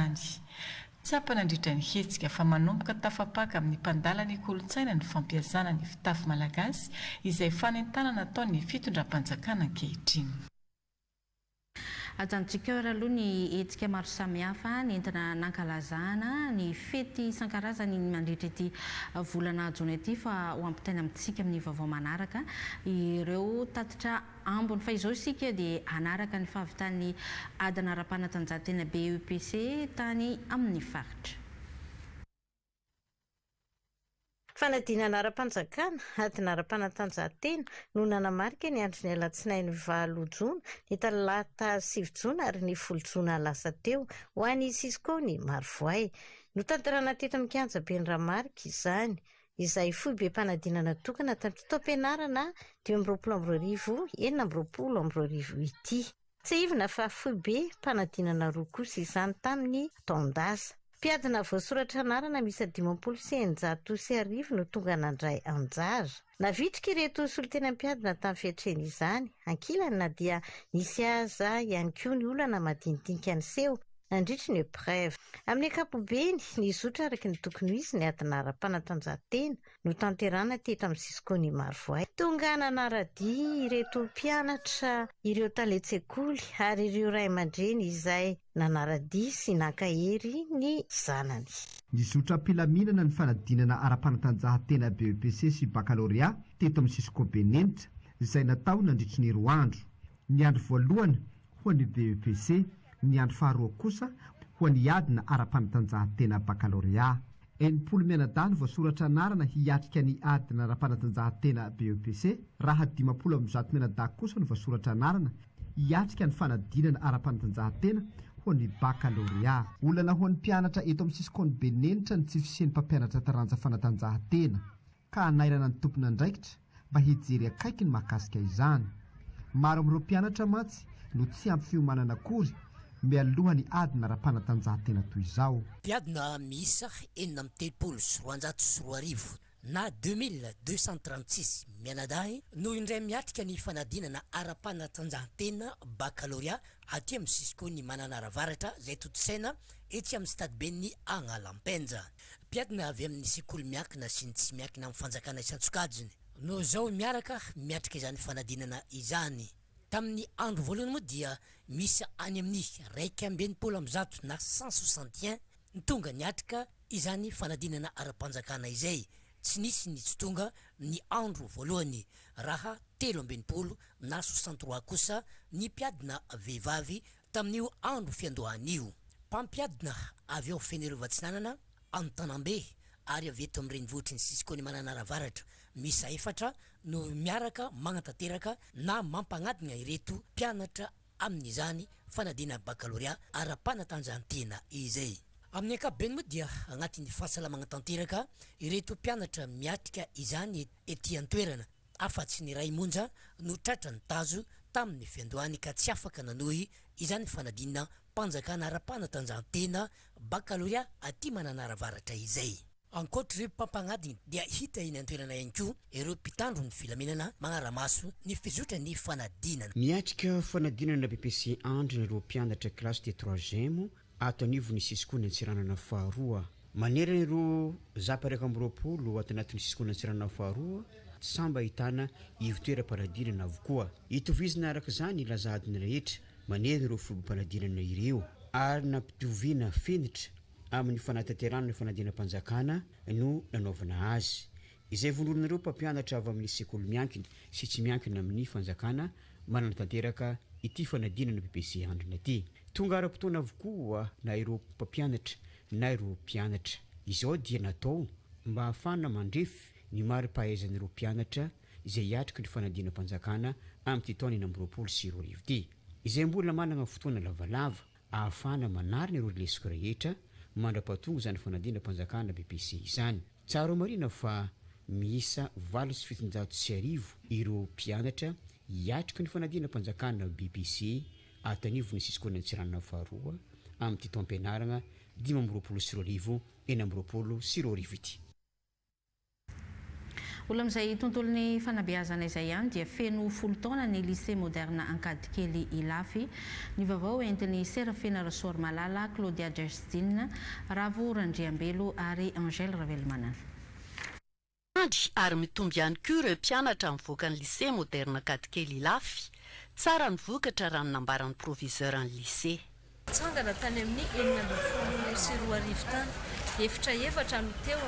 F: Tsapa nandritra ny hetsika fa manomboka tafapaka amin'ny mpandala ny kolontsaina ny fampiasana ny fitafy malagasy izay fanentanana ataon'ny fitondram-panjakana ankehitriny.
A: Ajanontsika eo ary aloha ny hetsika maro samihafa nentina nankalazana ny fety isan-karazany mandritra ity volana jona ity fa ho ampitaina amintsika amin'ny vaovao manaraka ireo tatitra ambiny fa izao isika dia hanaraka ny fahavitan'ny adina ara-panatanjahantena BEPC tany amin'ny faritra.
H: Fanadinana ara-panjakana, adina ara-panatanjahantena, no nanamarika ny andron'ny alatsinainy valo jona, ny talata sivy jona ary ny folo jona lasa teo, ho an'ny Cisco ny Marovoay. Notanterahina teto amin'ny kianjaben'i Ramarika izany. izay foibem-panadinana tokana tamin'ity taom-pianarana 2025 2026 ity. Tsiahivina fa foibem-panadinana roa kosa izany tamin'ny taon-dasa. Mpiadina voasoratra anarana miisa 1650 no tonga nandray anjara. Navitrika ireto solontena mpiadina tamin'ny fiatrehana izany. Ankilany na dia nisy aza ihany koa ny olana madinidinika niseho nandritry ny épreuve. Amin'ny ankapobeny, nizotra araka ny tokony ho izy ny adina ara-panatanjahantena notanterahina teto amin'ny Cisco-n'i Marovoay. Tonga nanara-dia ireto mpianatra ireo talen-tsekoly ary ireo ray aman-dreny izay nanara-dia sy nankahery ny zanany.
I: Nizotra am-pilaminana ny fanadinana ara-panatanjahantena BEPC sy Bakalorea teto amin'ny Cisco Benenitra, izay natao nandritry ny roa andro. Ny andro voalohany, ho ho an'ny BEPC, ny andro faharoa kosa ho an'ny adina ara-panatanjahantena bakalorea. 60 mianadahy no voasoratra anarana hiatrika ny adina ara-panatanjahantena BEPC, raha 150 mianadahy kosa no voasoratra anarana hiatrika ny fanadinana ara-panatanjahantena ho an'ny bakalorea. Olana ho an'ny mpianatra eto amin'ny Cisco-n'i Benenitra ny tsy fisian'ny mpampianatra taranja fanatanjahantena, ka hanairana ny tompon'andraikitra mba hijery akaiky ny mahakasika izany. Maro amin'ireo mpianatra mantsy no tsy ampy fiomanana akory mialoha ny adina ara-panatanjahantena toy izao.
J: Mpiadina miisa 236 na 2236 mianadahy no indray miatrika ny fanadinana ara-panatanjahantena bakalorea aty amin'ny Cisco-n'i Mananara Avaratra izay tontosaina etsy amin'ny stadiben'ny Agnalampenja. Mpiadina avy amin'ny sekoly miankina sy ny tsy miankina amin'ny fanjakana isan-tsokajiny no izao miaraka miatrika izany fanadinana izany. Tamin'ny andro voalohany moa dia miisa any amin'ny 161 na 161 ny tonga niatrika izany fanadinana ara-panjakana izay. Tsy nisy ny tsy tonga ny andro voalohany raha 63 na 63 kosa ny mpiadina vehivavy tamin'io andro fiandohana io. Mpampiadina avy ao Fenerivo Atsinanana, Antanambe ary avy eto amin'ny renivohitry ny Cisco-n'i Mananara Avaratra miisa efatra no miaraka magnatanteraka na mampagnadina ireto mpianatra amin'izany fanadinana bakalorea ara-panatanjahantena izay. Amin'ny ankapobeny moa dia agnatin'ny fahasalamagna tanteraka ireto mpianatra miatrika izany ety an-toerana, afa-tsy ny iray monja no tratra ny tazo tamin'ny fiandohany ka tsy afaka nanohy izany fanadinam-panjakana ara-panatanjahantena bakalorea aty Mananara Avaratra izay. Ankoatra ireo mpampanadina dia hita eny an-toerana ihany koa ireo mpitandro ny filaminana manara-maso ny fizotran'ny fanadinana.
K: Miatrika fanadinana BEPC Andrina ireo mpianatra kilasy de troisième ato anivon'ny Cisco-ny Antsiranana faharoa. Manerana ireo zap 21 ato anatin'ny Cisco-ny Antsiranana faharoa, samy ahitana ivon-toeram-panadinana avokoa. Itovizina araka izany ny laza adina rehetra manerana ireo foibem-panadinana ireo ary nampitoviana fenitra amin'ny fanatanterahana ny fanadinam-panjakana no nanaovana azy. Izay vondron'ireo mpampianatra avy amin'ny sekoly miankina sy tsy miankina amin'ny fanjakana manatanteraka ity fanadinana BEPC Andrina ity. Tonga ara-potoana avokoa na ireo mpampianatra na ireo mpianatra. Izao dia natao mba hahafahana mandrefy ny mari-pahaizan'ireo mpianatra izay hiatrika ny fanadinam-panjakana amin'ity taona 2026 ity. Izay mbola manana fotoana lavalava ahafahana manarina ireo lesoka rehetra mandra-pahatonga izany fanadinam-panjakana BEPC izany. Tsara homarihina fa miisa 1708 ireo mpianatra hiatrika ny fanadinam-panjakana BEPC ato anivon'ny Cisco-n'i Antsiranana faharoa amin'ity taom-pianarana 2025 2026 ity.
A: Mbola amin'izay tontolon'ny fanabeazana izay ihany dia feno folo taona ny Lycée Moderne Ankadikely Ilafy. Ny vaovao entin'i Serafina Rasoarimalala, Claudia Jersdine, Ravo Randriambelo ary Angèle Ravelomanana.
L: Andry ary mitombo ihany koa ireo mpianatra mivoaka ny Lycée Moderne Ankadikely Ilafy. Tsara ny vokatra raha ny nambaran'ny proviseur ny lycée.
M: Nitsangana tany amin'ny 2016 tany. Efitra efatra no teo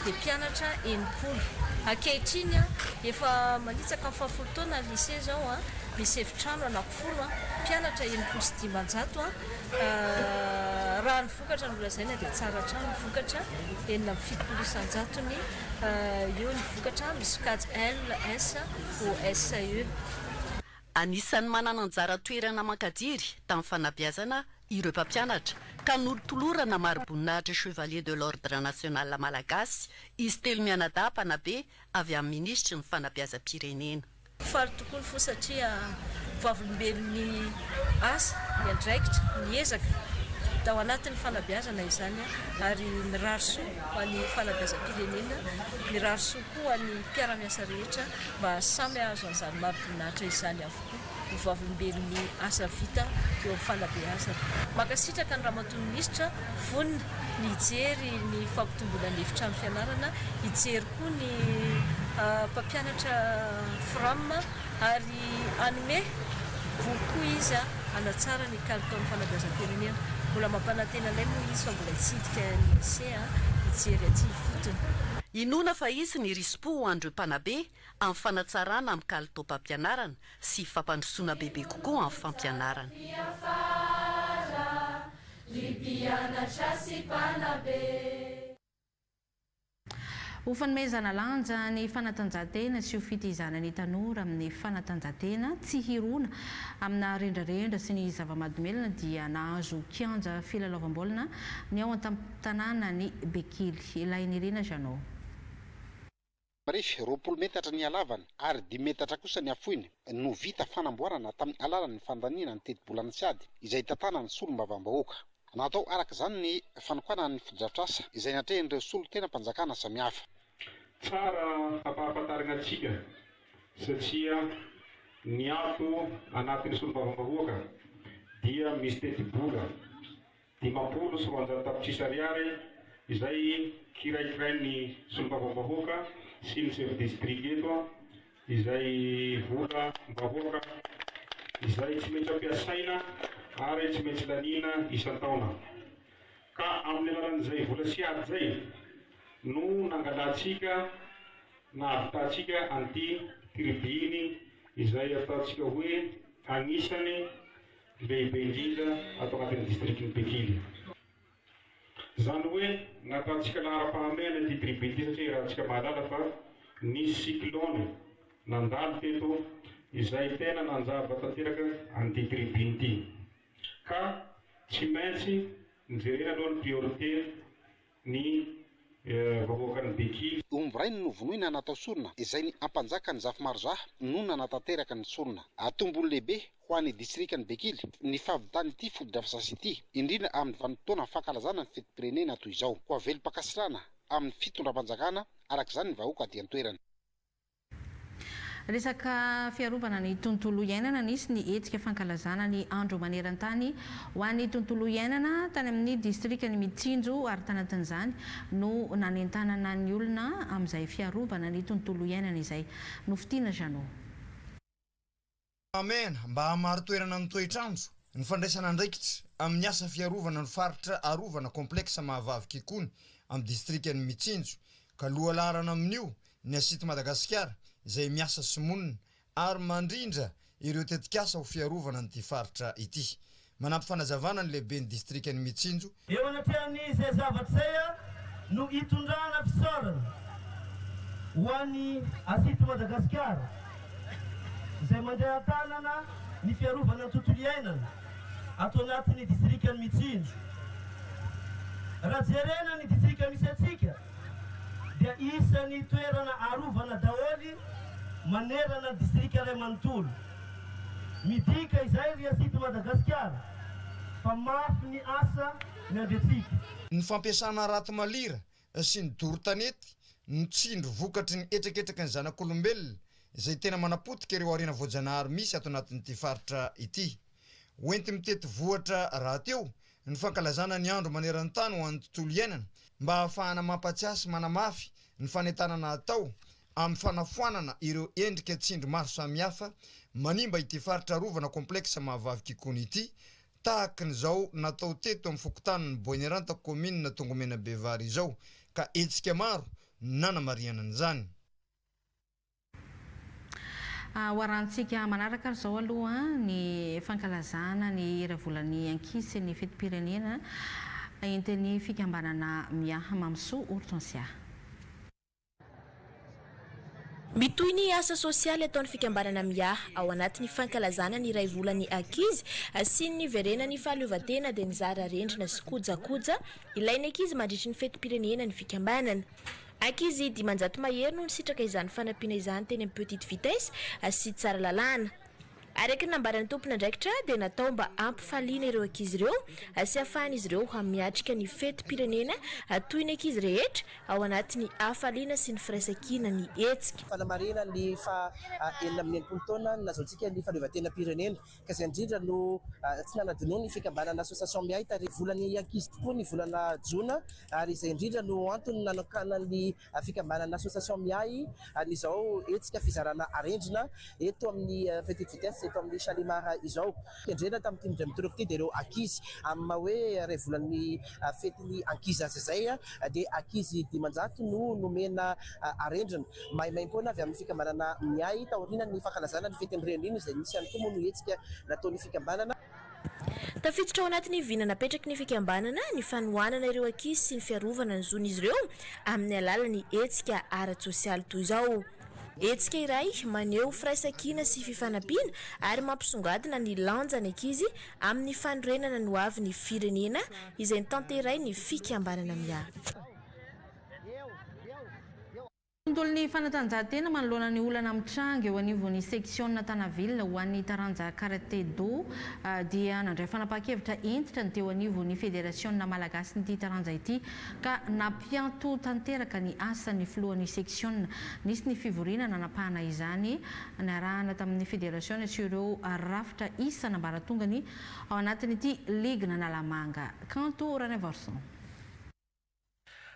M: dia mpianatra 60. Ankehitriny efa manitsaka ny fahafolo taona ny lycée izao, misy efitrano anakifolo, mpianatra 560. Raha ny vokatra no lazaina dia tsara hatrany ny vokatra, 76 isan-jatony eo ny vokatra misokajy L, S, O, S, E.
L: Anisan'ny manana anjara toerana mankadiry tamin'ny fanabeazana ireo mpampianatra ka notolorana mari-boninahitra Chevalier de l'Ordre National Malagasy izy telo mianadahy mpanabe avy amin'ny minisitry ny fanabeazam-pirenena.
M: Faly tokoa ny fo satria vavolombelon'ny asa, ny andraikitra, ny ezaka tao anatin'ny fanabeazana izany ary mirary soa ho an'ny fanabeazam-pirenena, mirary soa koa ho an'ny mpiara-miasa rehetra mba samy hahazo an'izany mari-boninahitra izany avokoa ho vavolombelon'ny asa vita eo amin'ny fanabeazana. Mankasitraka ny Ramatoa Minisitra vonona ny hijery ny fampitomboana ny efitrano fianarana, hijery koa ny mpampianatra Fram ary hanome boky koa izy hanatsara ny kalitaon'ny fanabeazam-pirenena. Mbola mampanantena anay moa izy fa mbola hitsidika ny lycée hijery aty ifotony.
L: Inoana fa hisy ny risi-po ho an'ireo mpanabe amin'ny fanatsarana amin'ny kalitaom-pampianarana sy fampandrosoana bebe kokoa amin'ny fampianarana.
A: Ho fanomezana lanja ny fanatanjahantena sy ho fitaizana ny tanora amin'ny fanatanjahantena tsy hirona amina rendrarendra sy ny zava-mahadomelina dia nahazo kianja filalaovam-baolina ny ao an-tampon-tanànan'i Bekily. Lahinirina Jeannot.
O: Mirefy 20 metatra ny halavany ary dimy metatra kosa ny hafoiny no vita fanamboarana tamin'ny alalan'ny fandaniana ny tetibolan'ny Tsiady izay tantanan'ny solombavambahoaka. Natao araka izany ny fanokanana ny fotodrafitrasa izay natrehin'ireo solontenam-panjakana samihafa.
P: Tsara hampahafantarina antsika satria ny ato anatin'ny solombavambahoaka dia misy tetibola 250 tapitrisa ariary izay kiraikirain'ny solombavambahoaka sy ny chef district eto izay vola bahoaka izay tsy maintsy ampiasaina ary tsy maintsy laniana isan-taona. Ka amin'ny alalan'izay vola sy ady izay no nangalantsika nahavitantsika an'ity tribune izay ataontsika hoe anisany lehibe indrindra ato anatin'ny distrikin'i Bekily. Izany hoe nataontsika laharam-pahamehana ity tribune ity satria iarahantsika mahalala fa nisy cyclone nandalo teto izay tena nanjava tanteraka an'ity tribune ity ka tsy maintsy nojerena aloha ny priorité ny vahoakan'i Bekily.
O: Omby rainy novonoina natao sorona izay ny Ampanjaka ny Zafimarozaha no nanatanteraka ny sorona. Tombony lehibe ho an'ny distrikan'i Bekily ny fahavitan'ity fotodrafitrasa ity, indrindra amin'ny vanim-potoana fankalazana ny fetim-pirenena toy izao. Koa velom-pankasitrahana amin'ny fitondram-panjakana araka izany ny vahoaka aty an-toerana.
A: Resaka fiarovana ny tontolo iainana, Nisy ny hetsika fankalazana ny andro maneran-tany ho an'ny tontolo iainana tany amin'ny distrikan'i Mitsinjo ary tanatin'izany no nanentanana ny olona amin'izay fiarovana ny tontolo iainana izay. Nofitiana Jeannot.
Q: Pahamehana mba hahamari-toerana ny toetr'andro, ny fandraisana andraikitra amin'ny asa fiarovana ny faritra arovana Complexe Mahavavy Kikony amin'ny distrikan'i Mitsinjo, ka lohalaharana amin'io ny Asity Madagasikara izay miasa sy monina ary mandrindra ireo tetikasa ho fiarovana an'ity faritra ity. Manampy fanazavana ny lehiben'ny distrikan'i Mitsinjo,
R: Eo anatrehan'izay zavatra izay no itondrana fisaorana ho an'ny Asity Madagasikara izay mandray an-tanana ny fiarovana ny tontolo iainana ato anatin'ny distrikan'i Mitsinjo. Raha jerena ny distrika misy antsika dia isan'ny toerana arovana daholo manerana ny distrika iray manontolo. Midika izay ry Asity Madagasikara fa mafy ny asa miandry antsika.
Q: Ny fampiasana harato malira sy ny doro tanety no tsindry vokatry ny hetraketraky ny zanak'olombelona izay tena manapotika ireo harena voajanahary misy ato anatin'ity faritra ity. Hoenti-mitety vohitra rahateo ny fankalazana ny andro maneran-tany ho an'ny tontolo iainana mba hahafahana mampatsiahy sy manamafy ny fanentanana atao amin'ny fanafoanana ireo endrika tsindry maro samihafa manimba ity faritra arovana Complexe Mahavavy Kikony ity tahaka ny izao natao teto amin'ny fokontanin'i Boiniranta kaominina Tongomena Bevary izao ka hetsika maro nanamarihana an'izany.
A: Ho arahantsika manaraka ary izao aloha ny fankalazana ny iray volan'ny ankizy sy ny fetim-pirenena entin'ny fikambanana Miaha Mamisoa Hortensia.
Y: Mitohy ny asa sosialy ataon'ny fikambanana Miaha ao anatin'ny fankalazana ny iray volan'ny ankizy sy ny niverenan'ny fahaleovantena dia nizara rendrina sy kojakoja ilain'ny ankizy mandritry ny fetim-pirenena ny fikambanana. Ankizy 500 mahery no nisitraka izany fanampiana izany teny amin'ny Petite Vitesse sy Tsaralalàna. Araka ny nambaran'ny tompon'andraikitra dia natao mba hampifaliana ireo ankizy ireo sy hahafahan'izy ireo miatrika ny fetim-pirenena toy ny ankizy rehetra ao anatin'ny hafaliana sy ny firaisankina ny hetsika.
D: Fanamarihana ny faha 66 taona nazahoantsika ny fahaleovantenam-pirenena. Ka izay indrindra no tsy nanadinoa ny fikambanana Association Miahy tary volan'ny ankizy tokoa ny volana jona ary izay indrindra no antony nanokanan'ny fikambanana Association Miahy an'izao hetsika fizarana arendrina eto amin'ny Petite Vitesse.
N: azy eto amin'ny Shalimar izao. Kendrena tamin'ity indray mitoraka ity dia ireo ankizy amin'ny maha hoe iray volan'ny fetin'ny ankizy azy izay dia ankizy 500 no nomena arendrina maimaimpoana avy amin'ny fikambanana Miahy taorian'ny fankalazana ny fetin'ny reny iny izay nisy ihany koa moa no hetsika nataon'ny fikambanana.
Y: Tafiditra ao anatin'ny vina napetraky ny fikambanana ny fanohanana ireo ankizy sy ny fiarovana ny zon'izy ireo amin'ny alalan'ny hetsika ara-tsosialy toy izao. Hetsika iray maneho firaisankina sy fifanampiana ary mampisongadina ny lanjan'ny ankizy amin'ny fanorenana ny hoavin'ny firenena izay notanterahin'ny fikambanana Miahy.
A: Tontolon'ny fanatanjahantena manoloana ny olana mitranga eo anivon'ny seksiona Tanaville ho an'ny taranja Karate Do dia nandray fanapahan-kevitra hentitra ny teo anivon'ny federasiona malagasin'ity taranja ity ka nampianto tanteraka ny asan'ny filohan'ny seksiona. Nisy ny fivoriana nanapahana izany niarahana tamin'ny federasiona sy ireo rafitra isan'ambaratongany ao anatin'ity ligin'Analamanga. Kanto Ranaivoarison.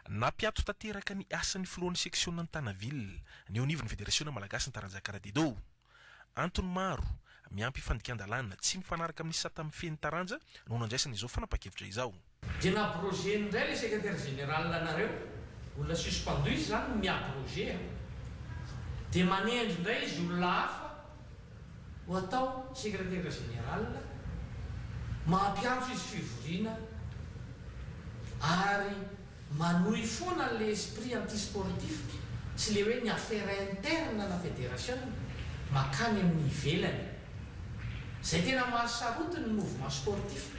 S: Nampiato tanteraka ny asan'ny filohan'ny seksionan'i Tanaville, ny eo anivon'ny Federasiona malagasin'ny taranja Karate-Do. Antony maro, miampy fandikan-dalàna tsy mifanaraka amin'ny sata mifehy ny taranja no nandraisana izao fanapahan-kevitra izao.
T: Dia n'abroger-ny indray ilay secrétaire général nareo, olona suspendu izy izany no mi-abroger a! Dia manendry indray izy olona hafa ho atao secrétaire général, mampiantso izy fivoriana ary manohy foana an'le esprit anti sportif sy le hoe ny affaire interne na fédération makany amin'ny ivelany. Zay tena mahasarotiny ny mouvement sportif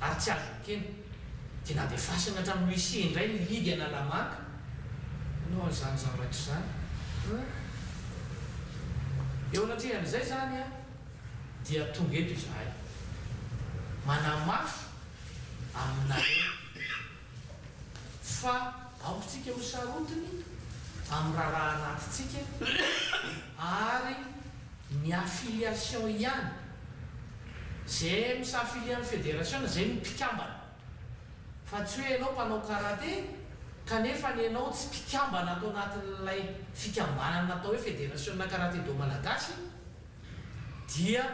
T: ary tsy azo ekena. Dia nandefasany hatramin'ny huissier indray ny ligue Analamanga hanao an'izany zavatra izany. Hum. Eo anatrehan'izay izany an, dia tonga eto izahay manamafy aminareo fa aoka-tsika ho sarotiny amin'ny raharaha anatintsika ary ny affiliation ihany, izay mi-s'affilier amin'ny federasiona izay no mpikambana. Fa tsy hoe ianao mpanao karate kanefa ny ianao tsy mpikambana ato anatin'ilay fikambanana atao hoe Federasiona Karate Do Malagasy dia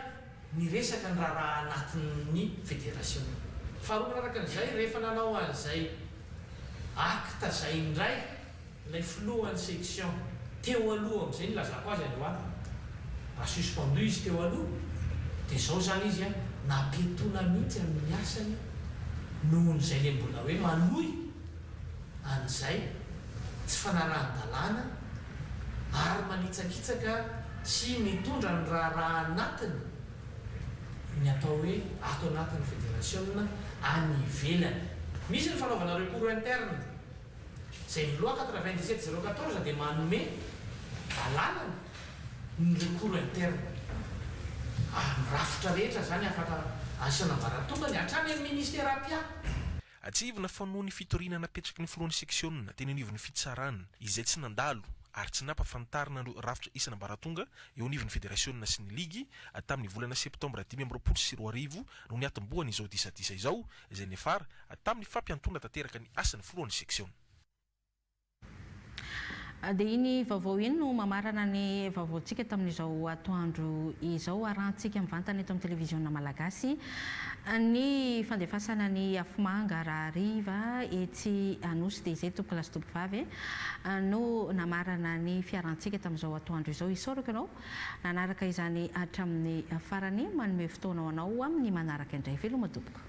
T: niresaka ny raharaha anatin'ny federasiona. Faharoa manaraka an'izay, rehefa nanao an'izay acte izay indray Ilay filohan'ny section teo aloha amin'izay nilazako azy androany, raha suspendu izy teo aloha dia izao izany izy an, nampiatoana mihitsy amin'ny asany nohon'izay le mbola hoe manohy an'izay tsy fanarahan-dalàna ary manitsakitsaka sy mitondra ny raharaha anatiny ny atao hoe ato anatin'ny federasiona any ivelany. Misy ny fanaovana recours interne. Izay ny loi 97 014 dia manome alalana ny recours interne ary ny rafitra rehetra izany afaka asiana ambaratongany hatrany amin'ny ministera mpiahy.
S: Tsiahivina fa noho ny fitoriana napetraky ny filohan'ny seksiona teny anivon'ny fitsarana izay tsy nandalo ary tsy nampafantarina ireo rafitra isan'ambaratonga eo anivon'ny federasiona sy ny ligy tamin'ny volana septambra 2025 no niatombohan'izao disadisa izao izay niafara tamin'ny fampiantoana tanteraka ny asan'ny filohan'ny seksiona.
A: Dia iny vaovao iny no mamarana ny vaovaontsika tamin'izao atoandro izao. Arahantsika mivantana eto amin'ny televiziona malagasy ny fandefasana ny afomanga rahariva etsy Anosy. Dia izay tompokolahy sy tompokovavy no namarana ny fiarantsika tamin'izao atoandro izao. Isaorako ianao nanaraka izany hatramin'ny farany. Manome fotoana ho anao amin'ny manaraka indray. Veloma tompoko.